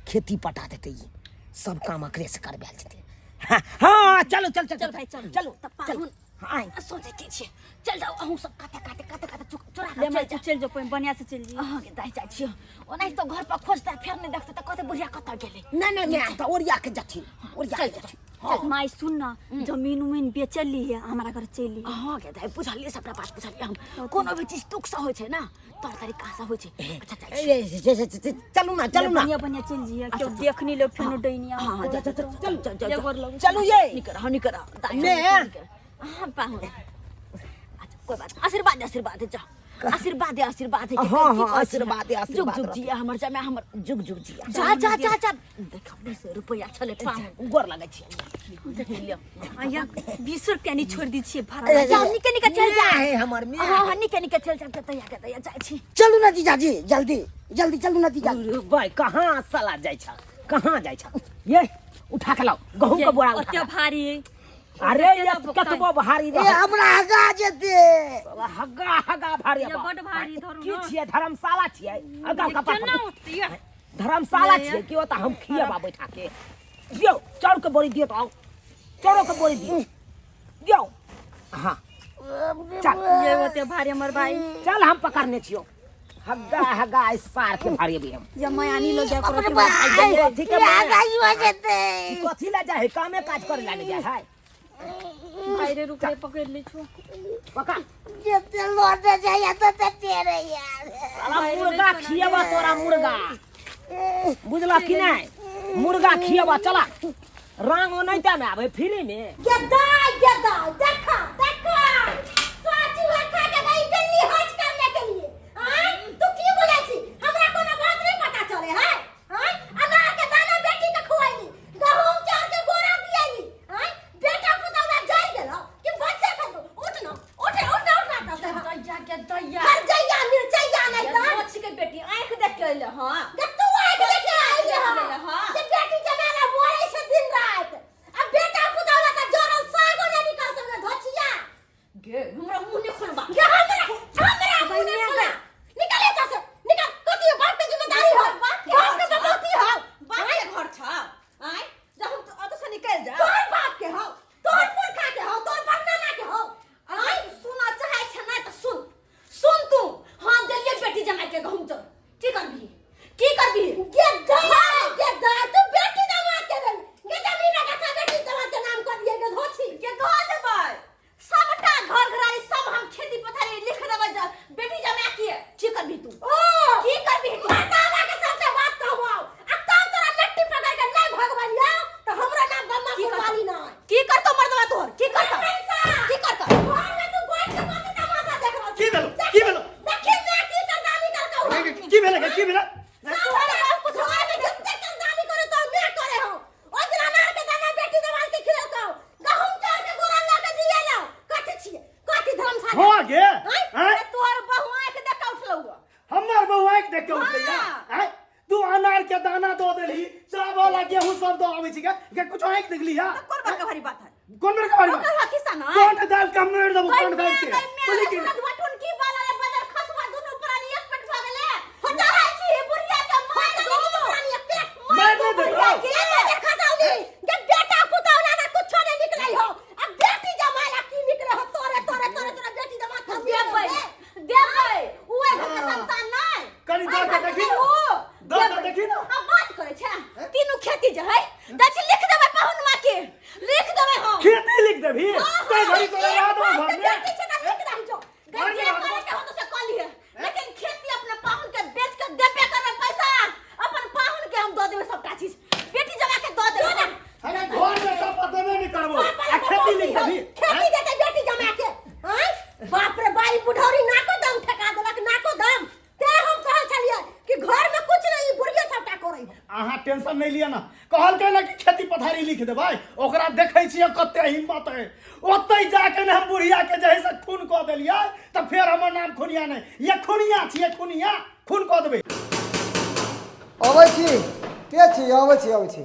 S1: खेती पटा देतै, ई सब काम एकरे से करबायल जेतै। हाँ हाँ, चलो चल चल
S2: चल भाई चल।
S1: चलो
S2: तऽ
S1: चल।
S2: पाहुन
S1: आय
S2: सोचे की छियै, चल जाओ अहूँ सब काते काते काते काते चोरा
S5: ले
S2: के
S5: माय
S2: चल जा।
S5: चलि जो, पहिने बढ़िया से चलि जी।
S2: अहाँके दाइ जाइ छियै, ओनाहि तो घर पर खोजतै फेर नहि देखतै तऽ कहतै बुढ़िया कतऽ गेलै।
S1: नहि नहि नहि, तऽ ओरिया के जथिन, ओरिया के जथिन।
S5: हाँ। माय सुन ना, जमीन उमीन बेचली है, हमारा घर चली।
S2: अहाँके दाइ बुझलियै सबटा बात बुझलियै हम। कोनो भी चीज तुक से होइ छै ना, तौर तरीका से होइ छै। अच्छा जाइ छी।
S1: ए, ए, ए, ए, ए, चलू ना, चलू ना।
S5: बढ़िया बढ़िया चल जी, क्यों देख नहीं लो फेनो डैनिया।
S2: हाँ हाँ, जा जा जा, चल चल चल।
S5: गोर लगू।
S1: चलू ये।
S2: निकर हाँ निकर दाइ
S1: ने।
S2: निकर। हाँ पाहुन, अच्छा कोई बात नहीं। आशीर्वाद दे, आशीर्वाद दे, जा आशीर्वाद दे, आशीर्वाद दे।
S1: हाँ,
S2: की
S1: हाँ,
S2: कहै छी?
S1: आशीर्वाद दे, आशीर्वाद
S2: जुग जुग
S1: रह।
S2: जिया हमर जमा हमर
S1: जुग जुग जिया।
S2: जा जा जा जा, देखो 20 रुपया छले पाहुन।
S1: गोर लगै छी।
S2: देख लियो।
S5: आया 20 रुपया नहीं छोड़ दी छियै भाड़ा।
S2: जा निके निके चल जा।
S1: है हमर मियाँ।
S2: हाँ हाँ, निके निके चल जा, तैया के तैया जाइ छी।
S6: चलू ना जीजाजी, जल्दी जल्दी चलू ना जीजाजी।
S1: अरे भाई कहाँ साला जाइ छ, कहाँ जाइ छ? ये उठा के लाओ गहूम के बोरा उठा
S5: ओते
S1: के लाओ।
S5: भारी है।
S1: अरे ये कतबो भारी
S6: ए
S1: रह
S6: हमरा हगा जेते।
S1: साला हगा हगा भारी
S5: ये
S1: बा।
S5: बड भारी धरू
S1: की
S5: ना।
S1: छियै? धर्मशाला छियै? अगा कपार
S5: केना
S1: पर
S5: उठतै ये?
S1: धर्मशाला
S5: ये।
S1: छियै कि ओतऽ हम खियबा बैठा के? दियौ चाउर के बोरी, दियौ तऽ आउ चाउरो के बोरी दियौ, दियौ। हाँ चल।
S5: ये ओते भारी हमर भाई।
S1: चल हम पकड़ने छियौ, हग्गा हग्गा इस सार के भारी अभी हम।
S5: ये मयानी लो जा करो
S6: बाप रे बाप,
S1: कथी के
S6: ए
S1: माया?
S6: हगा हो जेते।
S1: ई कथी ला जाइ है? कामे काज करे ला नहि जाइ है।
S5: भाई रे रुक रे, पकड़ ले छु।
S1: पकड़।
S6: जेते लौटे जाइए तो ते तेरे यार।
S1: साला मुर्गा खियबा तोरा, मुर्गा बुझला कि नहीं? मुर्गा खियबा। चला रंग ओनाहिते ने आबै फ्री में।
S4: गद्दार गद्दार, देखा देखा साचू खा के गई दिल्ली हज करने के लिए। आय तू की बोले छी? हमरा कोनो बात नहीं पता चले है? आय अनार के दाना बेटी के खुआइली, गहूम चाउर के बोरा दियाली। आय बेटा पुतौह ला जाई गेलो कि बच्चा के? उठ न, उठ उठ उठ ना करते हैं।
S2: दैया के दैया।
S4: हर जइया मिर्चैया नहीं तो
S2: अच्छी के बेटी आँख देख के अइले हाँ।
S4: जे तू आँख देख के आइल
S2: देख लेले
S4: हँ।
S2: हँ।
S4: जे बेटी जमाला मरे छै दिन रात आ बेटा पुतौह ला त जरल सागो नहीं निकलतो ने धोचिया।
S2: गे हमरा मुंह नहीं खोलबा।
S4: गे हमरा हमरा मुंह नहीं खोला, निकल एतऽ से निकल। कथी बाप के जिम्मेदारी हो?
S2: बाप के
S4: बाप के
S2: घर छौ।
S4: बपौती हो।
S2: बाप के घर छ आय, जब हम तो अतऽ से निकल जा।
S4: तोहर बाप के हो, तोहर पुरखा के हो, तोहर परनाना के हो।
S2: आय सुना चाहे छ ना त सुन सुन तू। हाँ देलिए बेटी जमाई के गहुम चोर, की करबी, की करबी?
S4: गे दाय गे दाय, तू बेटी दामाद के देली गे? जमीन गथा बेटी दामाद के नाम कर दिए गे धोछी।
S2: के धो देबै सबटा घर घरारी सब, हम खेती पथारी लिख देबै बेटी जमाई के। की करबी तू?
S4: ओ
S2: की करबी तू?
S4: मर्दाना के सबसे बात कहबो आ तब तोरा लट्टी पकड़ के नहीं भगवलिया तो हमरा नाम बम्मा
S2: की करतौ?
S4: कुमारी नहीं।
S2: की करतो मर्दवा तोहर? की करतो, की करतो?
S4: घर में तू बैठ के कथी तमाशा देख रहल
S3: की
S4: छी?
S3: भेलो? की भेलो?
S4: देखी मैं की करदानी करके हुआ।
S3: की भेलै? की भेलै?
S4: तोहर बाप कुछ घर में जत्ते करदानी करे तो मैं करे हो। ओइ दिन अनार के दाना बेटी दवाल के खिललकौ, गहूम चाउर के गोरा ला के दिए ला। कथी छियै? कथी धर्मशाला?
S3: हाँ गे
S4: आँय?
S3: आँय?
S2: तोहर बहु आँख देख के उठलौ।
S3: हमर बहू आँखि देख के उठलैया? आँय, तू अनार के दाना दऽ देलही, चावल आ गेहूं सब दऽ आबै छी गे गे, कुछो आँखि देखली हा?
S2: कोन बड़का भारी बात है?
S3: कोन बड़का भारी बात?
S2: ओकर हकी सा ना।
S3: कांट दाबि के मारि देबौ, कांट दाबि के। बोली कि
S2: टुनकी वाला रे बदर खसवा दुनू प्राणी एक पेट भऽ गेले। हो चाहै छी बुढ़िया के मार दू।
S3: मारि नहि देबौ।
S4: के नजर खसौली जे बेटा पुतौह ला कुछो नहीं निकलै हो, आ बेटी जमाय ला की निकलै हो? तोरे तोरे तोरे तोरा बेटी जमा खा
S2: देबै देबै, उ एहि घर के संतान नहि।
S3: कनि दऽ के देखी ने।
S2: ओ
S3: दऽ के देखी ने।
S2: अब बात करै छै तीनू खेती जे है जाइ छी लिख देबै पाहुनमा के, लिख देबै हम।
S3: खेती लिख देबही? तै घड़ी तोरा याद हो घर में
S4: बेटी छै त लिख दही जो।
S3: अरे टेंशन नहि लिअ ना। कहलकै ने कि खेती पथारी लिख देबै, ओकरा देखै छियै कते हिम्मत है। ओतहि जाके ने हम बुढ़िया के जे है से खून कऽ देलियै तऽ फेर हमर नाम खुनिया नहि, ये खुनिया छियै, खुनिया, खून कऽ देबै।
S7: अबै छी, के छी? अबै छी, अबै छी।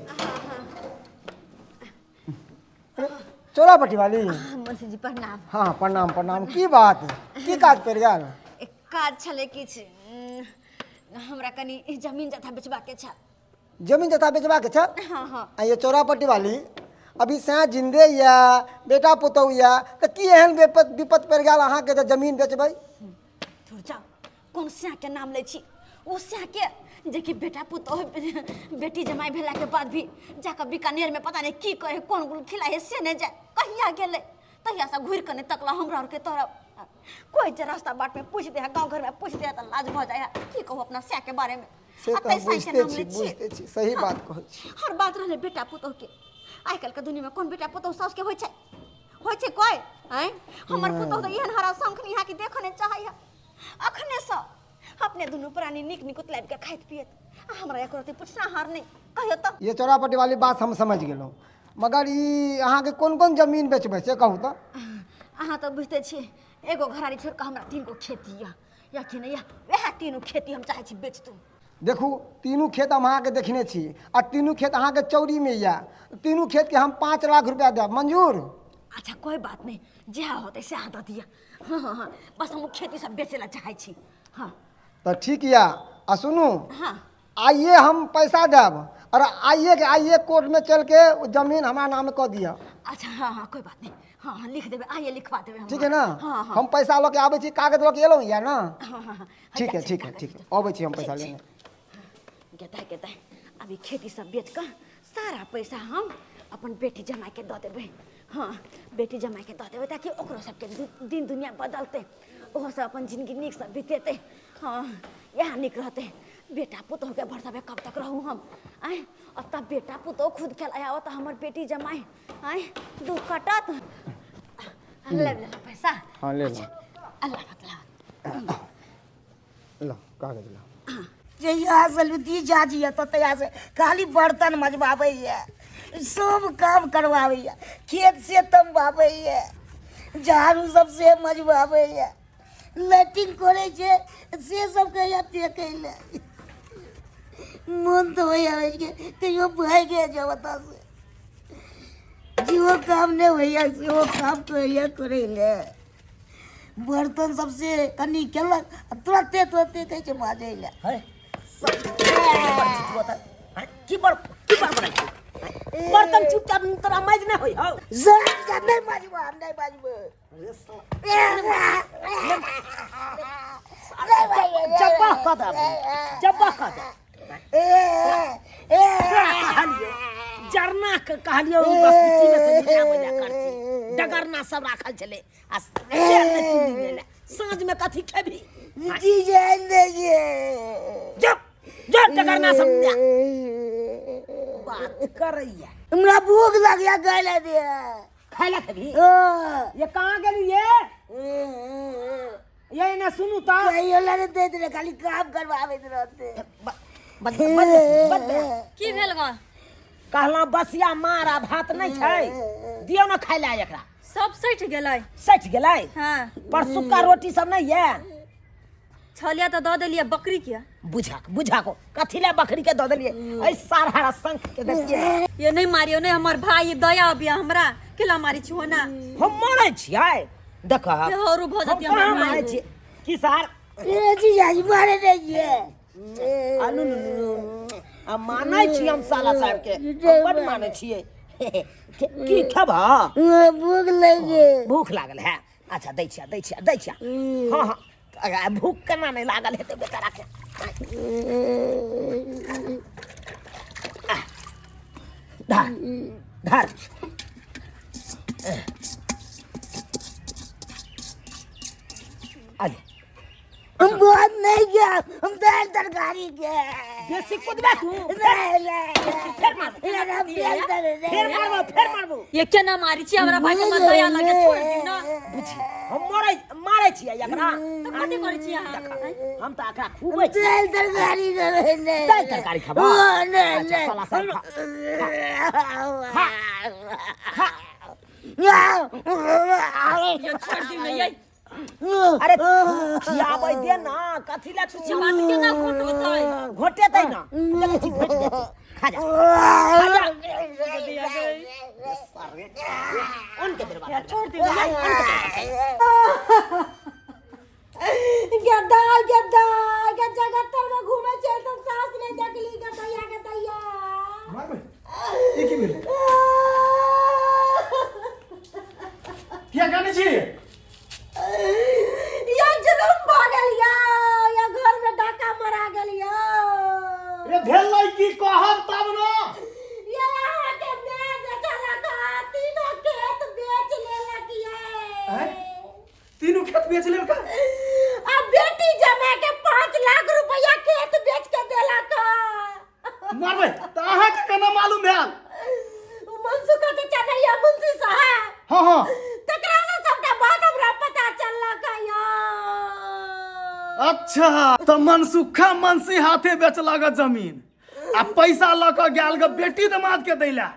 S7: अरे, चोरापट्टी वाली।
S2: मुंशी जी प्रणाम।
S7: हाँ प्रणाम प्रणाम। की बात, की काज पड़ि गेल?
S2: एक काज छलै किछु, हमरा कनि जमीन जथा बेचबाके छल।
S7: जमीन जथा बेचबाके छै?
S2: हाँ हाँ।
S7: आ ये चोरापट्टी वाली अभी सैं जिंदे यऽ, बेटा पुतहु यऽ, तऽ की एहन विपत विपत पड़ि गेल अहाँके जे जमीन बेचबै?
S2: थोड़ जाओ, कोन स्याह के नाम लै छी? ओ स्याह के जेकि बेटा पुतोह बेटी जमाई भेला के बाद भी जाकऽ बीकानेर में पता नहीं की करे, कोन गुल खिलाए है से नहीं जाए, कहिया गेलै तहिया से घुरि कऽ नहीं तकला हमरा आरके तरफ। कोई जे रास्ता बाट में पूछ दे है, गाँव घर में पूछ दे है तऽ लाज भऽ जाए है। की कहू अपना स्याह के बारे में।
S7: से
S2: आ
S7: तऽ हम
S2: तै साँइ के
S7: बुझिते
S2: नाम
S7: छी,
S2: लै छियै।
S7: बुझिते छी, सही
S2: हाँ।
S7: बात कहै छी।
S2: हर बात रहलै बेटा पुतोह के। आइ काल्हि के दुनिया में कोन बेटा पुतोह साउस के होइ छै? होइ छै कोई? आँय, हमर पुतोह तऽ एहन हरा शंख निहा कि देखऽ नहि चाहै है। अखने सँ अपने दुनू प्राणी नीक निकुत लाबि कऽ खाइत पियत आ हमरा एको रत्ती पुछनाहार नहि। कहियो तऽ
S7: ये चौरापट्टी वाली बात हम समझ गेलहुँ, मगर ई अहाँके कोन कोन जमीन बेचबै से कहू तऽ।
S2: अहाँ तऽ बुझिते छियै, एगो घरारी छोड़ि कऽ हमरा 3 गो खेती यऽ, या कि नहि यऽ? वएह तीनू खेती हम चाहै छी बेच दू।
S7: देखू, तीनू खेत हम अहाँके देखने छी आ तीनू खेत अहाँके चौरीमे यऽ। तीनू खेतके हम 5 लाख रुपया देब, मंजूर?
S2: अच्छा कोई बात नहीं, जएह होतै सएह दऽ दिअ। हाँ हाँ हाँ, बस हम खेती सब बेचै लए चाहै छी। हाँ
S7: तऽ ठीक यऽ। आ सुनू,
S2: हाँ,
S7: आइए हम पैसा देब और आइए के आइए कोर्ट में चल के ओ जमीन हमारा नाम कऽ दिअ।
S2: अच्छा हाँ हाँ, कोई बात नहीं, हाँ हाँ, लिख देबै, आइए लिखवा देबै हम।
S7: ठीक है ना?
S2: हाँ हाँ।
S7: हम पैसा लऽ के आबै छी, कागज लऽ के एलहुँ यऽ ना?
S2: हाँ हाँ हाँ।
S7: ठीक है, ठीक है, ठीक है, अबै छी हम पैसा
S2: ठीक,
S7: लेने।
S2: गेता गेता, अभी खेती सब बेच कऽ सारा पैसा हम अपन बेटी जमाइके दऽ देबै। हाँ, बेटी जमाइके दऽ देबै ताकि ओकरो सबके दिन दुनिया बदलतै, ओहो सब अपन जिंदगी नीकसँ बितेतै। हाँ, इएह नीक रहतै। बेटा पुतोहके भरसामे कब तक रहू हम? आँय, ओतऽ बेटा पुतोह खुद खेलाय, ओतऽ हमर बेटी जमाइ आँय दुख कटत। ले ले पैसा।
S7: हाँ ले लो।
S2: अल्लाह मतलब
S7: लो कागज लो।
S6: जहिया से लुटी जाजी है तो तहिया से खाली बर्तन मजबाबैया, सब काम करवाबैया, खेत से तमबाबैया, झाड़ू सब से मजबाबैया, लैट्रिन करै छै से सब कहिया फेकै लए। मोन तऽ होइया कि कहियो भागि जाउ ओतऽ से। जेहो काम नहि होइया सेहो काम कहैया करै लए। बर्तन सबसे कनि केलक आ तुरते तुरते कहै छै माजै लए।
S1: है की बड़ की बड़ बड़ाई छै? बर्तन चुपचाप तोरा माजि नहि होइ हौ?
S6: जा जा, नहि माजबो हम, नहि माजबो।
S1: जब्बा कऽ दे, जब्बा कऽ दे। तोरा कहलियो जरना के, कहलियो ई बस्ती में से निकाबै ला करती। डगरना सब राखल छलै आ तेल नहि चीनी लेले। साँझ में कथी खेबही?
S6: जी जान दे।
S1: जो जो, डगरना सब ला। बात करैया।
S6: हमरा भूख लगिया, खाय दे।
S1: खाय ला खेबही?
S6: हाँ।
S1: ये कहाँ गेली ये? ये ने सुनू तऽ।
S6: कहियो लड़े दैत रहे, खाली काम करवाबैत रहते।
S1: बस बस बस।
S5: की भेल ग?
S1: कहलहुँ बसिया मार आ भात नहि छै, दियौ ने खाय ला एकरा।
S5: सब सठि गेलै।
S1: सठि गेलै?
S5: हाँ।
S1: परसुक्का रोटी सब नहि ये?
S5: छलिया तऽ दऽ देलियै बकरी के।
S1: बुझक बुझक, कथी ले बकरी के दऽ देलियै? एहि सारा शंख के देखियै।
S5: ये नहीं मारियो, नहीं हमर भाई, दया अबिया हमरा, केला मारी छो ना?
S1: हम मारै छियै? देख,
S5: ये हरू भऽ
S1: हम
S5: जेतै हमर
S1: कहाँ
S5: भाई।
S1: मारै छियै? की सार?
S6: ए जी मारे नहीं ये।
S1: आलू आ मानै छी हम साला साहब के, हम बड मानै छियै। की खेबह?
S6: भूख लगे।
S1: भूख लागल है? अच्छा दै छियै, दै छियै, दै छियै। हाँ हाँ, आ भूख केना नहि लागल हेतै बेचारा के? धर धर। आले।
S6: हम बहुत नहीं गया, हम दाल तरकारी के।
S1: बेसी कुदबे तू?
S6: नहीं नहीं।
S1: फेर मारबो,
S6: नहीं।
S1: फेर मारबो, फेर मारबो।
S5: ये केना मारी छी हमरा भाई के? हमरा दया लगे, छोड़ दियौ ना।
S1: छी हम मरै मारै छियै एकरा।
S2: तऽ कथी करै छी अहाँ?
S1: देख, हम तऽ एकरा खुबै छी।
S6: दालि तरकारी देबै ने।
S1: दालि तरकारी खेबह?
S6: ओ, नहि,
S1: अच्छा,
S6: नहि।
S1: साला सब खा। खा खा।
S2: ये छोड़ दियौ ने यै।
S1: अरे खियाबै दे ना, कथी लए छुच्छी
S2: बात केना घोटतै?
S1: घोटेतै ना, देखै छी घोटि जेतै। खा जा खा जा। अन्न के बर्बाद
S2: छोड़ दियौ ने।
S4: गद्दा गद्दा गे जगत्तर में घूमे छै तुम सास नहीं देखली गदैया गदैया।
S3: मारबै ई की भेल? किया कानै छी?
S4: या जुलुम भऽ गेल या, या घर में डाका मरा गेल या।
S3: रे भेल नहीं की कहब तब न।
S4: ये अहाँ के माय जे छलक हँ, तीनों खेत बेच लेलक ये।
S3: आँय? तीनू खेत बेच लेलका?
S4: आ बेटी जमा के 5 लाख रुपया खेत बेच के देलक हँ।
S3: मारबै तऽ अहाँके केना मालूम भेल?
S4: उ मनसुख के चलैया मुंशी साहब।
S3: हाँ हाँ।
S4: तकरा से सबटा बात हमरा पता चललक या।
S3: अच्छा, तऽ मनसुखा मनसी हाथे बेचलक जमीन आ पैसा लऽ कऽ गेल ग बेटी दमाद के दैला।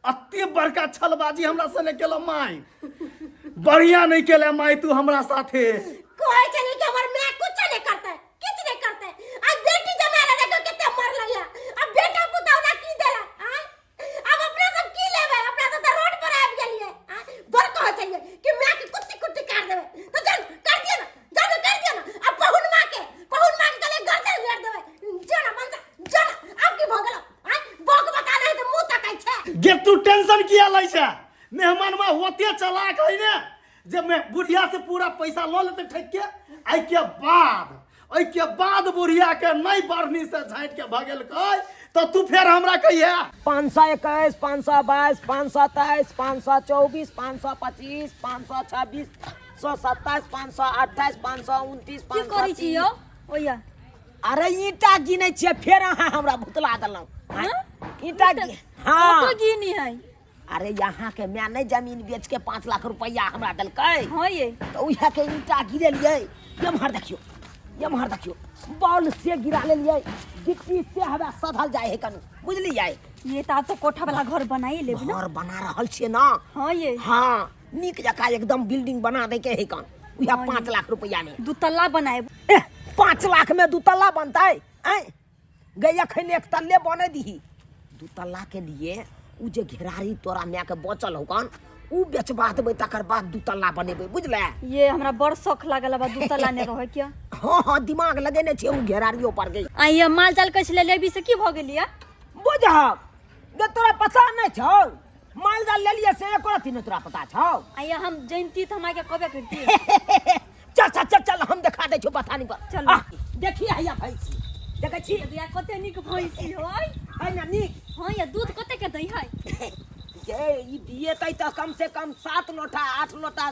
S3: अते बड़का छलबाजी हमरा सने केला माय, बढ़िया नहीं केला माय तू हमरा साथे।
S4: कहै छलै कि हमर माय कुछ नहीं करतै, किछ नहीं करतै, आ बेटी जमा ले देखो कते मरलै या, आ बेटा पुतहु ला की देला? आँय, अब अपना सब की लेबै? अपना सब तऽ रोड पर आबि गेलियै। आँय, बड़ कहै छलियै कि माय के कुत्ती कुत्ती काट देबै, तऽ जान काट दियौ ने, जान काट दियौ ने। आ पहुन माँ के, पहुन माँ के कहलियै गर्दन लेट देबै। जो ना मनसा, जो ना। आब की भऽ गेलौ? आँय, बौक बता नहीं तऽ मुँह तकै छै।
S3: गे तू टेंशन किया लै छै? मेहमान में ओते चलाक है ने जे मैं बुढ़िया से पूरा पैसा लऽ लेते ठक के, एहिके बाद बुढ़िया के नहीं बढ़नी से झाँटि के भगेलकै तऽ तू फेर हमरा कहिया।
S1: 521, 522, 523, 524, 525, 526, 127, 528, 529।
S2: की
S1: 530।
S2: करै छी यौ ओया?
S1: अरे ईंटा गिनै छियै, फेर अहाँ हमरा भुतला देलहुँ। ईंटा हाँ।
S2: कतऽ गिनी है?
S1: अरे यहाँ के माय नहीं जमीन बेच के 5 लाख रुपया हमरा देलकै।
S2: हाँ ये।
S1: तऽ उएह के ईंटा गिरेलियै। एम्हर देखियौ, एम्हर देखियौ, बॉल से गिरा लेलियै, गिट्टी से हवा सधल जाइ है कनी, बुझलियै?
S2: ये तऽ आब तऽ कोठा वाला घर बनाइए लेब ने?
S1: घर बना रहल छियै ना।
S2: हाँ ये।
S1: हाँ, नीक जकाँ एकदम बिल्डिंग बना दै के है कन उएह 5 लाख रुपया में।
S2: दू तल्ला बनाएब।
S1: एह, 5 लाख में दू तल्ला बनतै? आँय गई, अखन एक तल्ले बने दीही। दू तल्ला के लिए उ जे घेरारी तोरा माय के बचल हो कन, उ बेचबा देबै, तकर बाद दू तल्ला बनेबै, बुझले?
S2: ये हमरा बड़ शौक लागल बा दू तल्ला ने रहे क्या।
S1: हाँ हाँ, दिमाग लगेने छै उ घेरारियो पर गई।
S2: आ ये माल जाल कैसे ले लेबी से की भऽ गेलियै?
S1: बुझब गे, तोरा पता नहि छौ? माल जाल लेलियै से एको रत्ती नहि तोरा पता छौ?
S2: आ ये हम जैनती तऽ हम आके कहबे करती।
S1: चल चल चल चल, हम देखा दै छौ बथानी पर।
S2: चलू।
S1: आ, देखिए हैया भैंसी देखै छी?
S2: या कते नीक भैंसी है।
S1: है ना नीक?
S2: हाँ, ये दूध कते के दै है?
S1: गे ई दिएतै तऽ कम से कम 7 लोटा 8 लोटा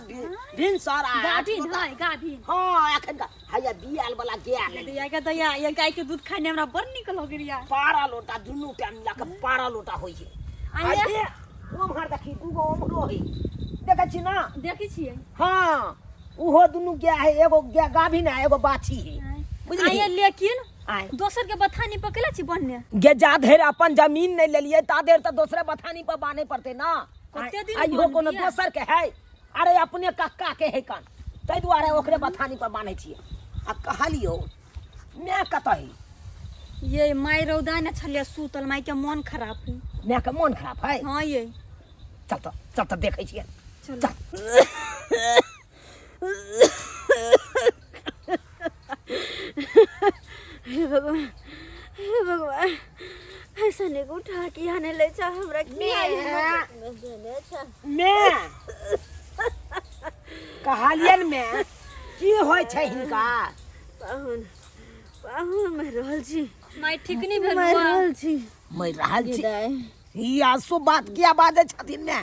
S1: भिनसर आ 8
S2: गाभिन
S1: लोटा।
S2: है गाभिन?
S1: हाँ, एखन का हैया बियाल वाला गाय ले।
S2: दैया के दैया, ये गाय के दूध खाने हमरा बड़ नीक लगैया।
S1: 12 लोटा, दुनू टाइम मिला के 12 लोटा होइ छै।
S2: आ ये-
S1: आ ओम्हर देखी, दूगो ओम्हरो है, देखै छी ना?
S2: देखै छियै।
S1: हाँ, उहो दुनू गाय है, एगो गाय गाभिन है, एगो बाछी है,
S2: आ
S1: बुझली?
S2: ये लेकिन
S1: आय।
S2: दोसर के बथानी पर केला छी बन्ने?
S1: गे जा धरि अपन जमीन नहीं लेलियै ता धरि तऽ दोसरे बथानी पर बान्हे पड़तै ना।
S2: कते दिन
S1: आ इहो कोनो
S2: बान्हबियै?
S1: दोसर के है? अरे अपने कक्का के है कन, ताहि दुआरे ओकरे बथानी पर बान्है छियै। आ कहलियौ, माय कतऽ है?
S2: ये माय रौदा ने छलियै सुतल, माय के मन खराब है।
S1: माय के मन खराब है?
S2: हाँ ये।
S1: चल तऽ, चल तऽ, देखै छियै।
S2: चलो।
S1: चल।
S5: हे भगवान, हे भगवान, ऐसा नहीं उठा के यहाँ नहीं ले जा हमरा की आई
S1: मैं मैं कहलियन मैं, की होइ छै हिनका?
S5: पाहुन, पाहुन, मरि रहल छी।
S2: माय ठीक नहीं भेल?
S5: मरि रहल छी।
S1: मरि रहल छी?
S5: दाइ।
S1: ई आ शुभ बात किया बाजै छथिन ने?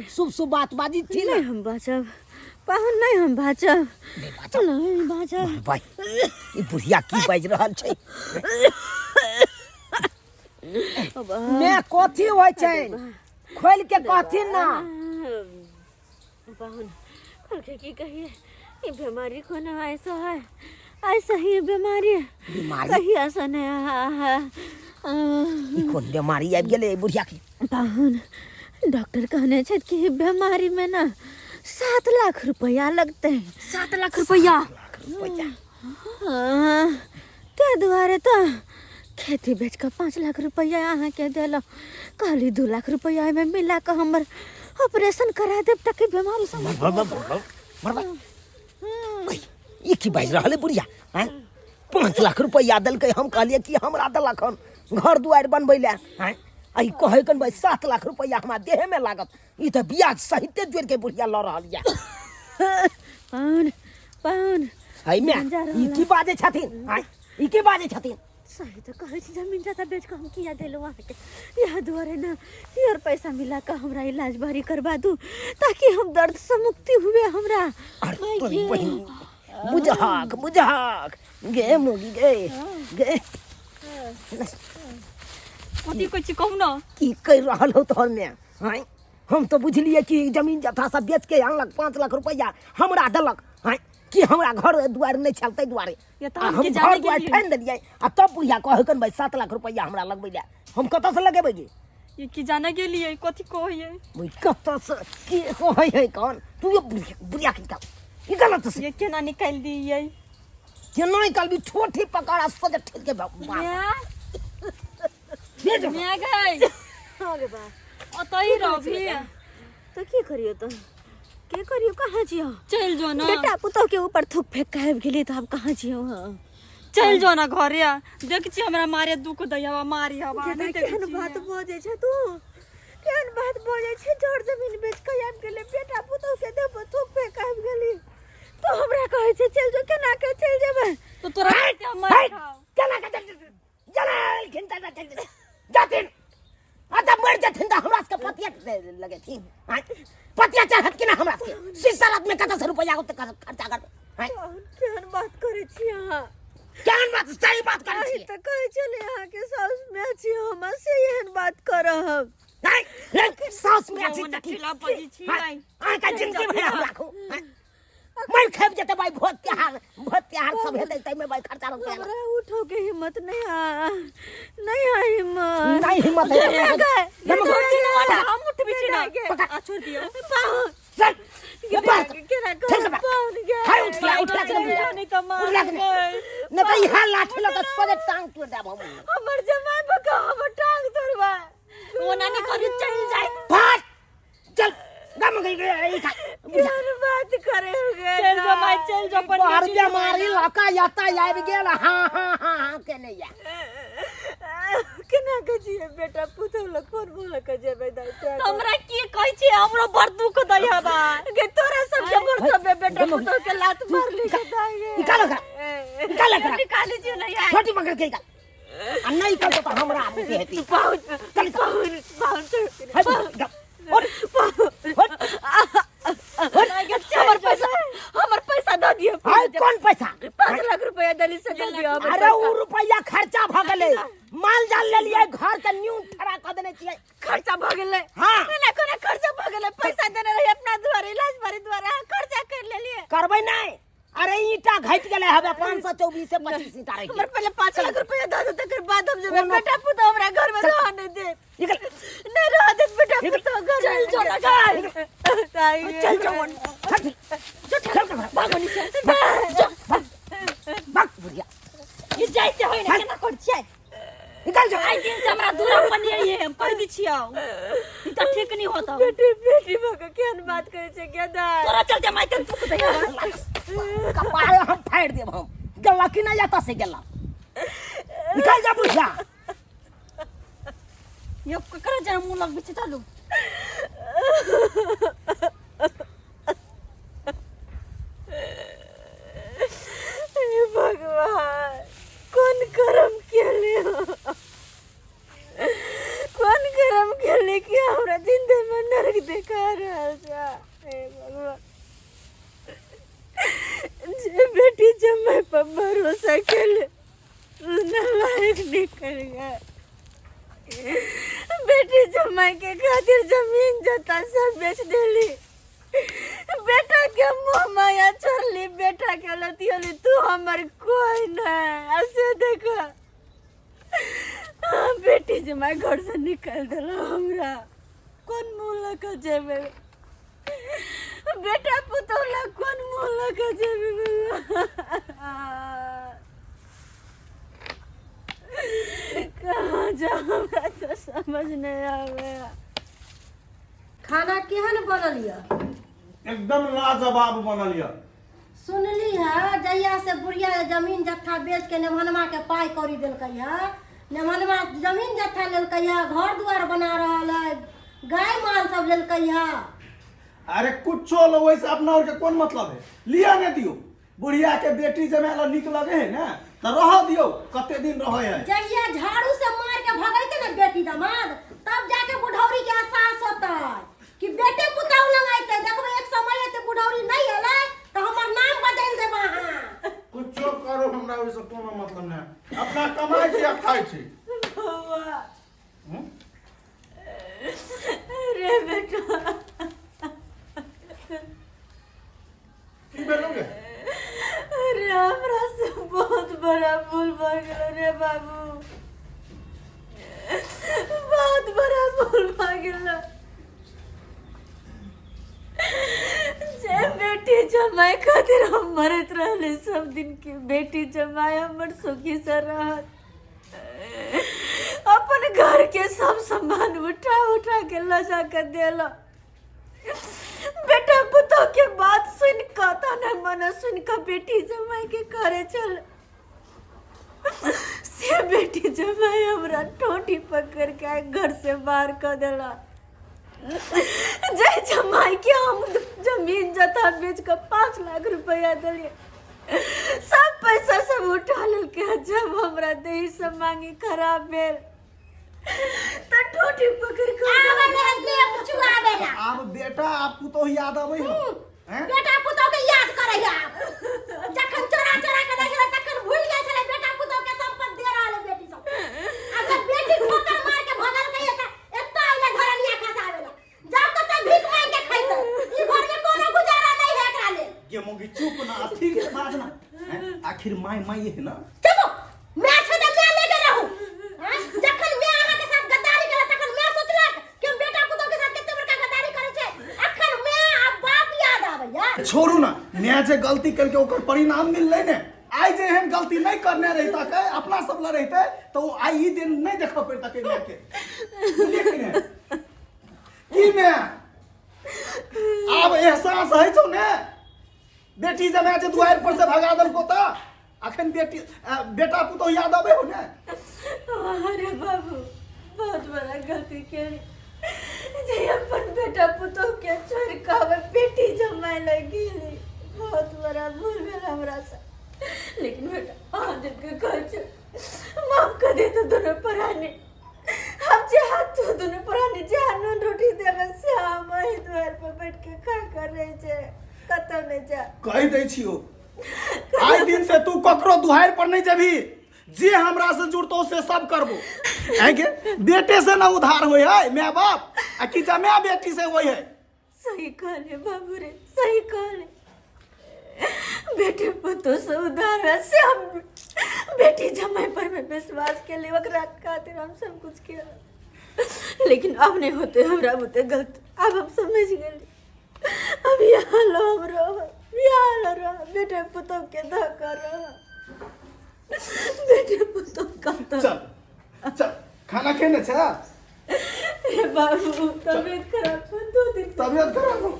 S1: शुभ शुभ बात बाजी छी
S5: नहीं
S1: ने।
S5: हम बाँचब पाहुन, नहीं हम बाँचब।
S1: नहि बाजब?
S5: नहीं बाँचब।
S1: भाई, ई बुढ़िया की बाजि रहल छै? मैं कथी होइ छै, खोलि के कहथिन ना।
S5: पाहुन,
S2: कहलकै की कहिए ई बीमारी कोनो ऐसा है ऐसा ही बीमारी
S1: बीमारी?
S2: कहिया से नहि
S1: ई कोन बीमारी आबि गेलै एहि बुढ़िया के
S2: पाहुन डॉक्टर कहने छथि कि ई बीमारी में ना 7 लाख रुपया लगतै।
S5: 7 लाख रुपया?
S1: रुपैआ।
S2: हाँ, ताहि दुआरे तऽ खेती बेच कऽ 5 लाख रुपैआ अहाँके देलहुँ। कहली 2 लाख रुपैआ एहिमे मिला कऽ हमर ऑपरेशन करा देब ताकि बीमारी सब
S1: मर मर मर मर मर। ई की बाजि रहल है बुढ़िया आँय? 5 लाख रुपैआ देलकै। हम कहलियै कि हमरा देलक हन घर दुआरि बनबै लए। आँय, आ ई कहै कन भाई 7 लाख रुपैआ हमरा देहेमे लागत। ई तऽ ब्याज सहिते जोड़ि के बुढ़िया लऽ रहल यऽ।
S2: पाहुन, पाहुन।
S1: है मे।
S2: जा रहल
S1: ई की बाजै छथिन? आँय, ई की बाजै छथिन?
S2: सही तऽ कहै छी। जमीन जाता बेच कऽ हम किया देलहुँ अहाँके? इएह दुआरे ने कि और पैसा मिला कऽ हमरा इलाज बारी करबा दू ताकि हम दर्द से मुक्ति हुए हमरा।
S1: अरे तोरी बहिन, बुझहक बुझहक गे मुगी, गे गे।
S5: कथी कहै छी, कहू ने।
S1: की कहि रहल हो तोहर में? आँय, हम तऽ बुझलियै कि जमीन जथा सब बेच के आनलक, 5 लाख रुपैआ हमरा देलक। आँय, कि हमरा घर दुआरि नहि छल ताहि दुआरे।
S5: ये तऽ
S1: आ
S5: हम
S1: हम
S5: की
S1: घर
S5: जाने
S1: दुआरि
S5: गेलियै।
S1: ठानि देलियै आ तब बुढ़िया कहै कन भाई 7 लाख रुपैआ हमरा लगबै लए। हम कतऽसँ लगेबै गे?
S5: ये की जाने गेलियै, कथी कहैयै?
S1: बुझ कतऽसँ की कहै है कौन तू? ये बुढ़िया, बुढ़िया की निकाल, निकाल तऽ।
S5: ये केना निकालि दियै?
S1: केना निकालबी? ठोठी पकड़ आ सोझे ठेल के बाप।
S5: माय।
S1: भेज।
S5: माय गई, ओतही रहबी?
S2: तऽ की करियौ? तऽ की करियौ? कहाँ जियौ?
S5: चलि जो ने।
S2: बेटा पुतोह के ऊपर थूक फेंक के आबि गेली तऽ आब कहाँ जियौ? हाँ।
S5: चलि जो ने घरे। देख छी हमरा मारे दुख दै हवा, मारी हवा नहि देखै
S2: केहन
S5: छी।
S2: बात बजै छै तू? केहन बात बजै छै? जर जमीन बेच के आबि गेलै, बेटा पुतोह के देह पर थूक फेंक के आबि गेली, तो हमरा कहै छै चलि जो। केना के चलि जेबै?
S5: तो तोरा हम मारि खाओ।
S1: केना के जलालखिन तऽ चलि जाथिन आ तऽ मरि जेथिन तऽ हमरा सबके पतिया लगेथिन? आँय, पतिया चाहत कि ना हमरा सबके? शीशा रात में कतऽ से रुपैआ ओते खर्चा करबै? आँय?
S2: केहन बात करै छी अहाँ?
S1: केहन बात? सही बात करै
S2: अहीं
S1: छियै।
S2: तऽ कहै छलियै अहाँके साउस माय छी हम, से एहन बात करब?
S1: नहीं नहीं, साउस में छी
S5: ओना
S1: तऽ की?
S5: खिला बजै छी।
S1: आँय, अहाँके जिंदगी भरि हम राखू? आँय, मरि खेप जेतै भाई। भोज त्योहार, भोज त्योहार सब हेतै ताहिमे भाई खर्चा रहतै।
S2: हमरा उठो के हिम्मत नहीं आ, नहीं आ हिम्मत।
S1: नहीं हिम्मत है?
S5: हम उठबी छी ना, आ छोड़ दियौ।
S1: चल ऊपर।
S2: केना
S1: ठीक है बा।
S2: पाहुन गे।
S1: हाय, उठ ला, उठ ला के नहीं।
S5: नहीं तऽ मार।
S1: उठ ला के नहीं, नहीं तऽ इहाँ लाठी लऽ कऽ सोझे टांग तोड़ि देब हम।
S2: हमर जमाई बका हमर टांग तोड़बा।
S5: ओना नहि करू, चलि जाय।
S1: भाग, चल गम गई गई ई खा।
S2: केहन बात करे हो गे?
S5: चलि जो माय, चलि जो अपन।
S1: बाहर बेमारी लऽ कऽ एतऽ आबि गेल, हाँ हाँ हाँ हाँ केने या।
S2: केना के जिए बेटा पुतोह लग? कोन मुँह लऽ के जेबै दाइ?
S5: तऽ हमरा की कहै छी? हमरो बड़ दुख दै हवा।
S2: गे तोरा सबके बड़ सबे बेटा पुतोह के लात मारली के दाइ गे।
S1: निकाल ओकरा, निकाल ओकरा।
S5: निकाली छियै ने यार।
S1: छोटी पकड़ के निकाल आ नहि निकलतौ तऽ हमरा मुँह हेती।
S2: पाहुन।
S1: चल।
S2: पाहुन, पाहुन।
S1: हाय, गप। उठ, उठ।
S2: हमर पैसा, हमर पैसा दऽ दियौ।
S1: हाय, कोन पैसा?
S2: 5 लाख रुपया देली से दऽ दियौ हमर
S1: अरे
S2: पैसा।
S1: उ रुपैआ खर्चा भऽ गेलै, माल जाल लेलियै, घर के न्यू ठड़ा कऽ देने छियै।
S2: खर्चा भऽ गेलै?
S1: हाँ।
S2: ना कोना खर्चा भऽ गेलै? पैसा देने रही अपना दुआरे, इलाज बारी दुआरे, अहाँ खर्चा कर लेलियै।
S1: करबै नहि। अरे ईंटा घटि गेलै हवे, 524 से 25 ईंटा रहि
S2: हमर
S1: गेलै।
S2: पहिले 5 लाख रुपया दऽ दे, तकर बाद हम जेबै।
S1: कोनो-
S2: बेटा पुतोह हमरा घर में रह नहि देत।
S1: निकल।
S2: नहीं रह देत बेटा
S1: निकल।
S2: पुतोह घर में।
S5: चल जो ना घर।
S2: चल
S5: जो।
S1: चल चल चल, भाग भाग भाग बुढ़िया।
S5: ई जाइते होय ने, केना कर छियै?
S1: निकल जो।
S5: आइ दिन से हमरा दूरा पर नहीं आइए, हम कह दी छियौ। ई तऽ ठीक नहीं होता।
S2: बेटी, बेटी भऽ कऽ केहन बात करै छै गेदा?
S5: तोरा चलते माय के दुख दै हवा।
S1: कपारे हम फाड़ि देब। हम गेला कि नहि एतऽ से गेला? निकल जा बुढ़िया।
S5: यो ककरा जना मुंह लगबै छै? चलू।
S2: हे भगवान, कोन कर्म केले हो? कोन कर्म केले कि हमरा जिंदगी में नरक देखा रहल छा? हे भगवान, जे बेटी जमाई पर भरोसा केले उ नालायक निकल गया। बेटी जमाई के खातिर जमीन जता सब बेच देली, बेटा के
S5: बेटा के लतियली तू हमर कोई नहीं ऐसे देख बेटी जमाई घर से निकाल दिल हमरा कोन मुँह लऽ कऽ जेबै बेटा पुतोह लग कोन मुँह लऽ कऽ जेबै कहाँ जा हमरा तो समझ नहीं आवे
S4: खाना केहन बनल यऽ
S3: एकदम लाजवाब बनल यऽ
S4: सुनली है जहिया से बुढ़िया जमीन जत्था बेच के नेमहनमा के पाइ कौड़ी देलकै है नेमहनमा जमीन जत्था लेलकै है घर दुआर बना रहल है गाय माल सब लेलकै है
S3: अरे कुछो लो वैसे अपना और के कौन मतलब है लिया नहीं दियो बुढ़िया के बेटी जमाय ला निक लगे है ना तो रह दियो कते दिन रहे है
S4: जहिया झाड़ू से मार के भगैते ना बेटी दमाद तब जाके बुढ़ौरी के एहसास होतै कि बेटे पुतहु लग अयतै देखबै एक समय एतै बुढ़ौरी नहि एलै तऽ हमर नाम बदलि देब अहाँ
S8: कुछो करो हमरा ओहिसँ कोनो मतलब नहि अपना कमाइ छी आ खाइ छी
S5: बौआ
S8: हम्म?
S5: रे बेटा
S8: की भेलौ गे
S5: अरे हमरा से बहुत बड़ा भूल भऽ गेल रे बाबू बहुत बड़ा भूल भऽ गेल जे बेटी जमाई खातिर हम मरैत रहले सब दिन के बेटी जमाई हमर सुखी से रहत अपन घर के सब सामान उठा उठा के लऽ जा के देला बेटा पुतोह के बात सुन कऽ ताना मना सुन कऽ बेटी जमाई के करे चल से बेटी जमाई हमरा ठोटी पकड़ के आइ घर से बाहर कऽ देला जय जमाई के हम जमीन जथा बेच कऽ 5 लाख रुपया देलियै सब पैसा सब उठा लेलकै जब हमरा देही सब मांगी खराब भेल तऽ ठोटी पकड़ कऽ
S4: आबै ने देह कुछ आबै ना
S3: आब बेटा आ पुतोह याद अबै हो हैं?
S4: बेटा पुतोह के याद करे आब जखन चोरा चोरा के दै छलै तखन भूल गेल छलै बेटा पुतोह के संपत्ति दे रहल है बेटी सब आ जब बेटी ठोकर मार के भगल गई त एत्ता अइले घरनिया खसावे ला जाओ कतऽ भीख मांग के खैते ई घर में कोनो गुजारा नहीं है एकरा लेल
S3: गे मौगी चुप ना स्थिर से बाज ना हैं? आखिर माय माय है ना
S4: चलो मैं छै तऽ मैं लेके रहू हाँ? जखन मैं अहाँ के साथ गद्दारी केलक तखन मैं सोचलक कि हम बेटा पुतोह के साथ कते बड़का गद्दारी करै छै अखन मैं आ बाप याद आबैया
S3: छोड़ू ना मैं जे गलती करके ओकर परिणाम मिललै ने आइ जे एहन गलती नहीं करने रहिता के अपना सब ला रहिते तो ओ आइ ई दिन नहीं देखऽ पड़ता के मैं के बुझलियै कि ने की मैं आब एहसास होइ छौ ने बेटी जमाय जे दुआरि पर से भगा देलको तऽ अखन बेटी बेटा पुतोह याद अबै हो ने
S5: अरे बाबू बहुत बड़ा गलती केली जे अपन बेटा पुतोह के छोड़ कऽ हमे बेटी जमाय लग गेली बहुत बड़ा भूल भेल हमरा से लेकिन बेटा अहाँ जबके कहै छै माफ कर दे तो दोनों प्राणी हम जे हाथ तो दोनों प्राणी जे नून रोटी देवे से हम एहि द्वार पर बैठ के खा कर रहे छै कतौ नहि जा
S3: कहि दै छियो आइ दिन से तू ककरो दुहारि पर नहीं जेबही जे हमरा से जुड़तो से सब करबो आइ के बेटे से ना उधार होय है my बाप आ कि जमाय बेटी से होय है
S5: सही कहले बाबू रे सही कहले बेटे पुतो से उधार है, से हम बेटी जमाई पर में विश्वास के लिए ओकरा खातिर हम सब कुछ किया लेकिन अब नहीं होते हमरा बुते गलत अब हम समझ गेली अब यहाँ लो हम रहो यहाँ लो रहो बेटे पुतो के धोखा रहो बेटे पुतो का तो
S3: चल चल खाना खेने छै
S5: रे बाबू तबीयत खराब छौ 2 दिन से
S3: तबियत खराब हो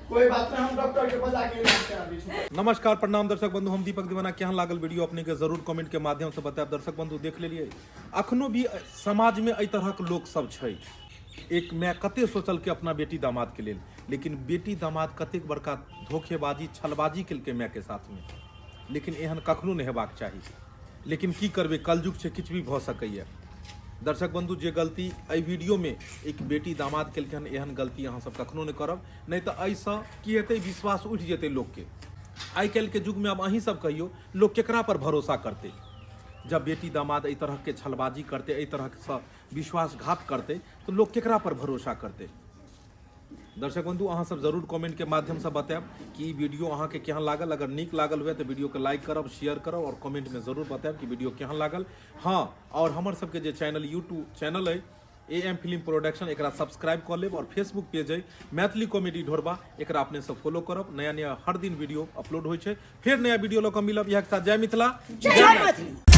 S3: कोई बात नहीं हम डॉक्टर के बजा के इलाज करा दै छी
S9: नमस्कार प्रणाम दर्शक बंधु हम दीपक दीवाना केहन लागल वीडियो अपने के जरूर कमेंट के माध्यम से बतायब दर्शक बंधु देख लेलिए अखनो भी समाज में एहि तरहक लोक सब छै एक माय कते सोचलकै अपना बेटी दामाद के लेल लेकिन बेटी दामाद कतेक बड़का धोखेबाजी छलबाजी केलकै माय के साथ में लेकिन एहन कखनो नहि हेबाक चाही लेकिन की करबै कलयुग छै किछु भी भऽ सकैए दर्शक बंधु जे गलती एहि वीडियोमे एक बेटी दामाद केलकै हन एहन गलती अहाँ सब कखनो नहि करब नहि तऽ एहिसँ की हेतै विश्वास उठि जेतै लोकके आइ काल्हिके युगमे आब अहीं सब कहियौ लोक केकरा पर भरोसा करतै जब बेटी दामाद एहि तरहके छलबाजी करतै एहि तरहसँ विश्वासघात करतै तऽ लोक केकरा पर भरोसा करतै दर्शक बंधु, अहाँ सब जरूर कमेंट के माध्यम से बतायब कि ई वीडियो अहाँ के केहन लागल। अगर नीक लागल हुए तो वीडियो के लाइक करब, शेयर करब और कमेंट में जरूर बतायब कि वीडियो केहन लागल। हाँ, और हमर सबके जे चैनल यूट्यूब चैनल है ए एम फिल्म प्रोडक्शन, एकरा सब्सक्राइब कऽ लेब और फेसबुक पेज है मैथिली कॉमेडी ढोरबा, एकरा अपने सब फॉलो करब। नया नया हर दिन वीडियो अपलोड होइ छै। फेर नया वीडियो लऽ कऽ मिलब। इएह के साथ जय मिथिला,
S6: जय मैथिली।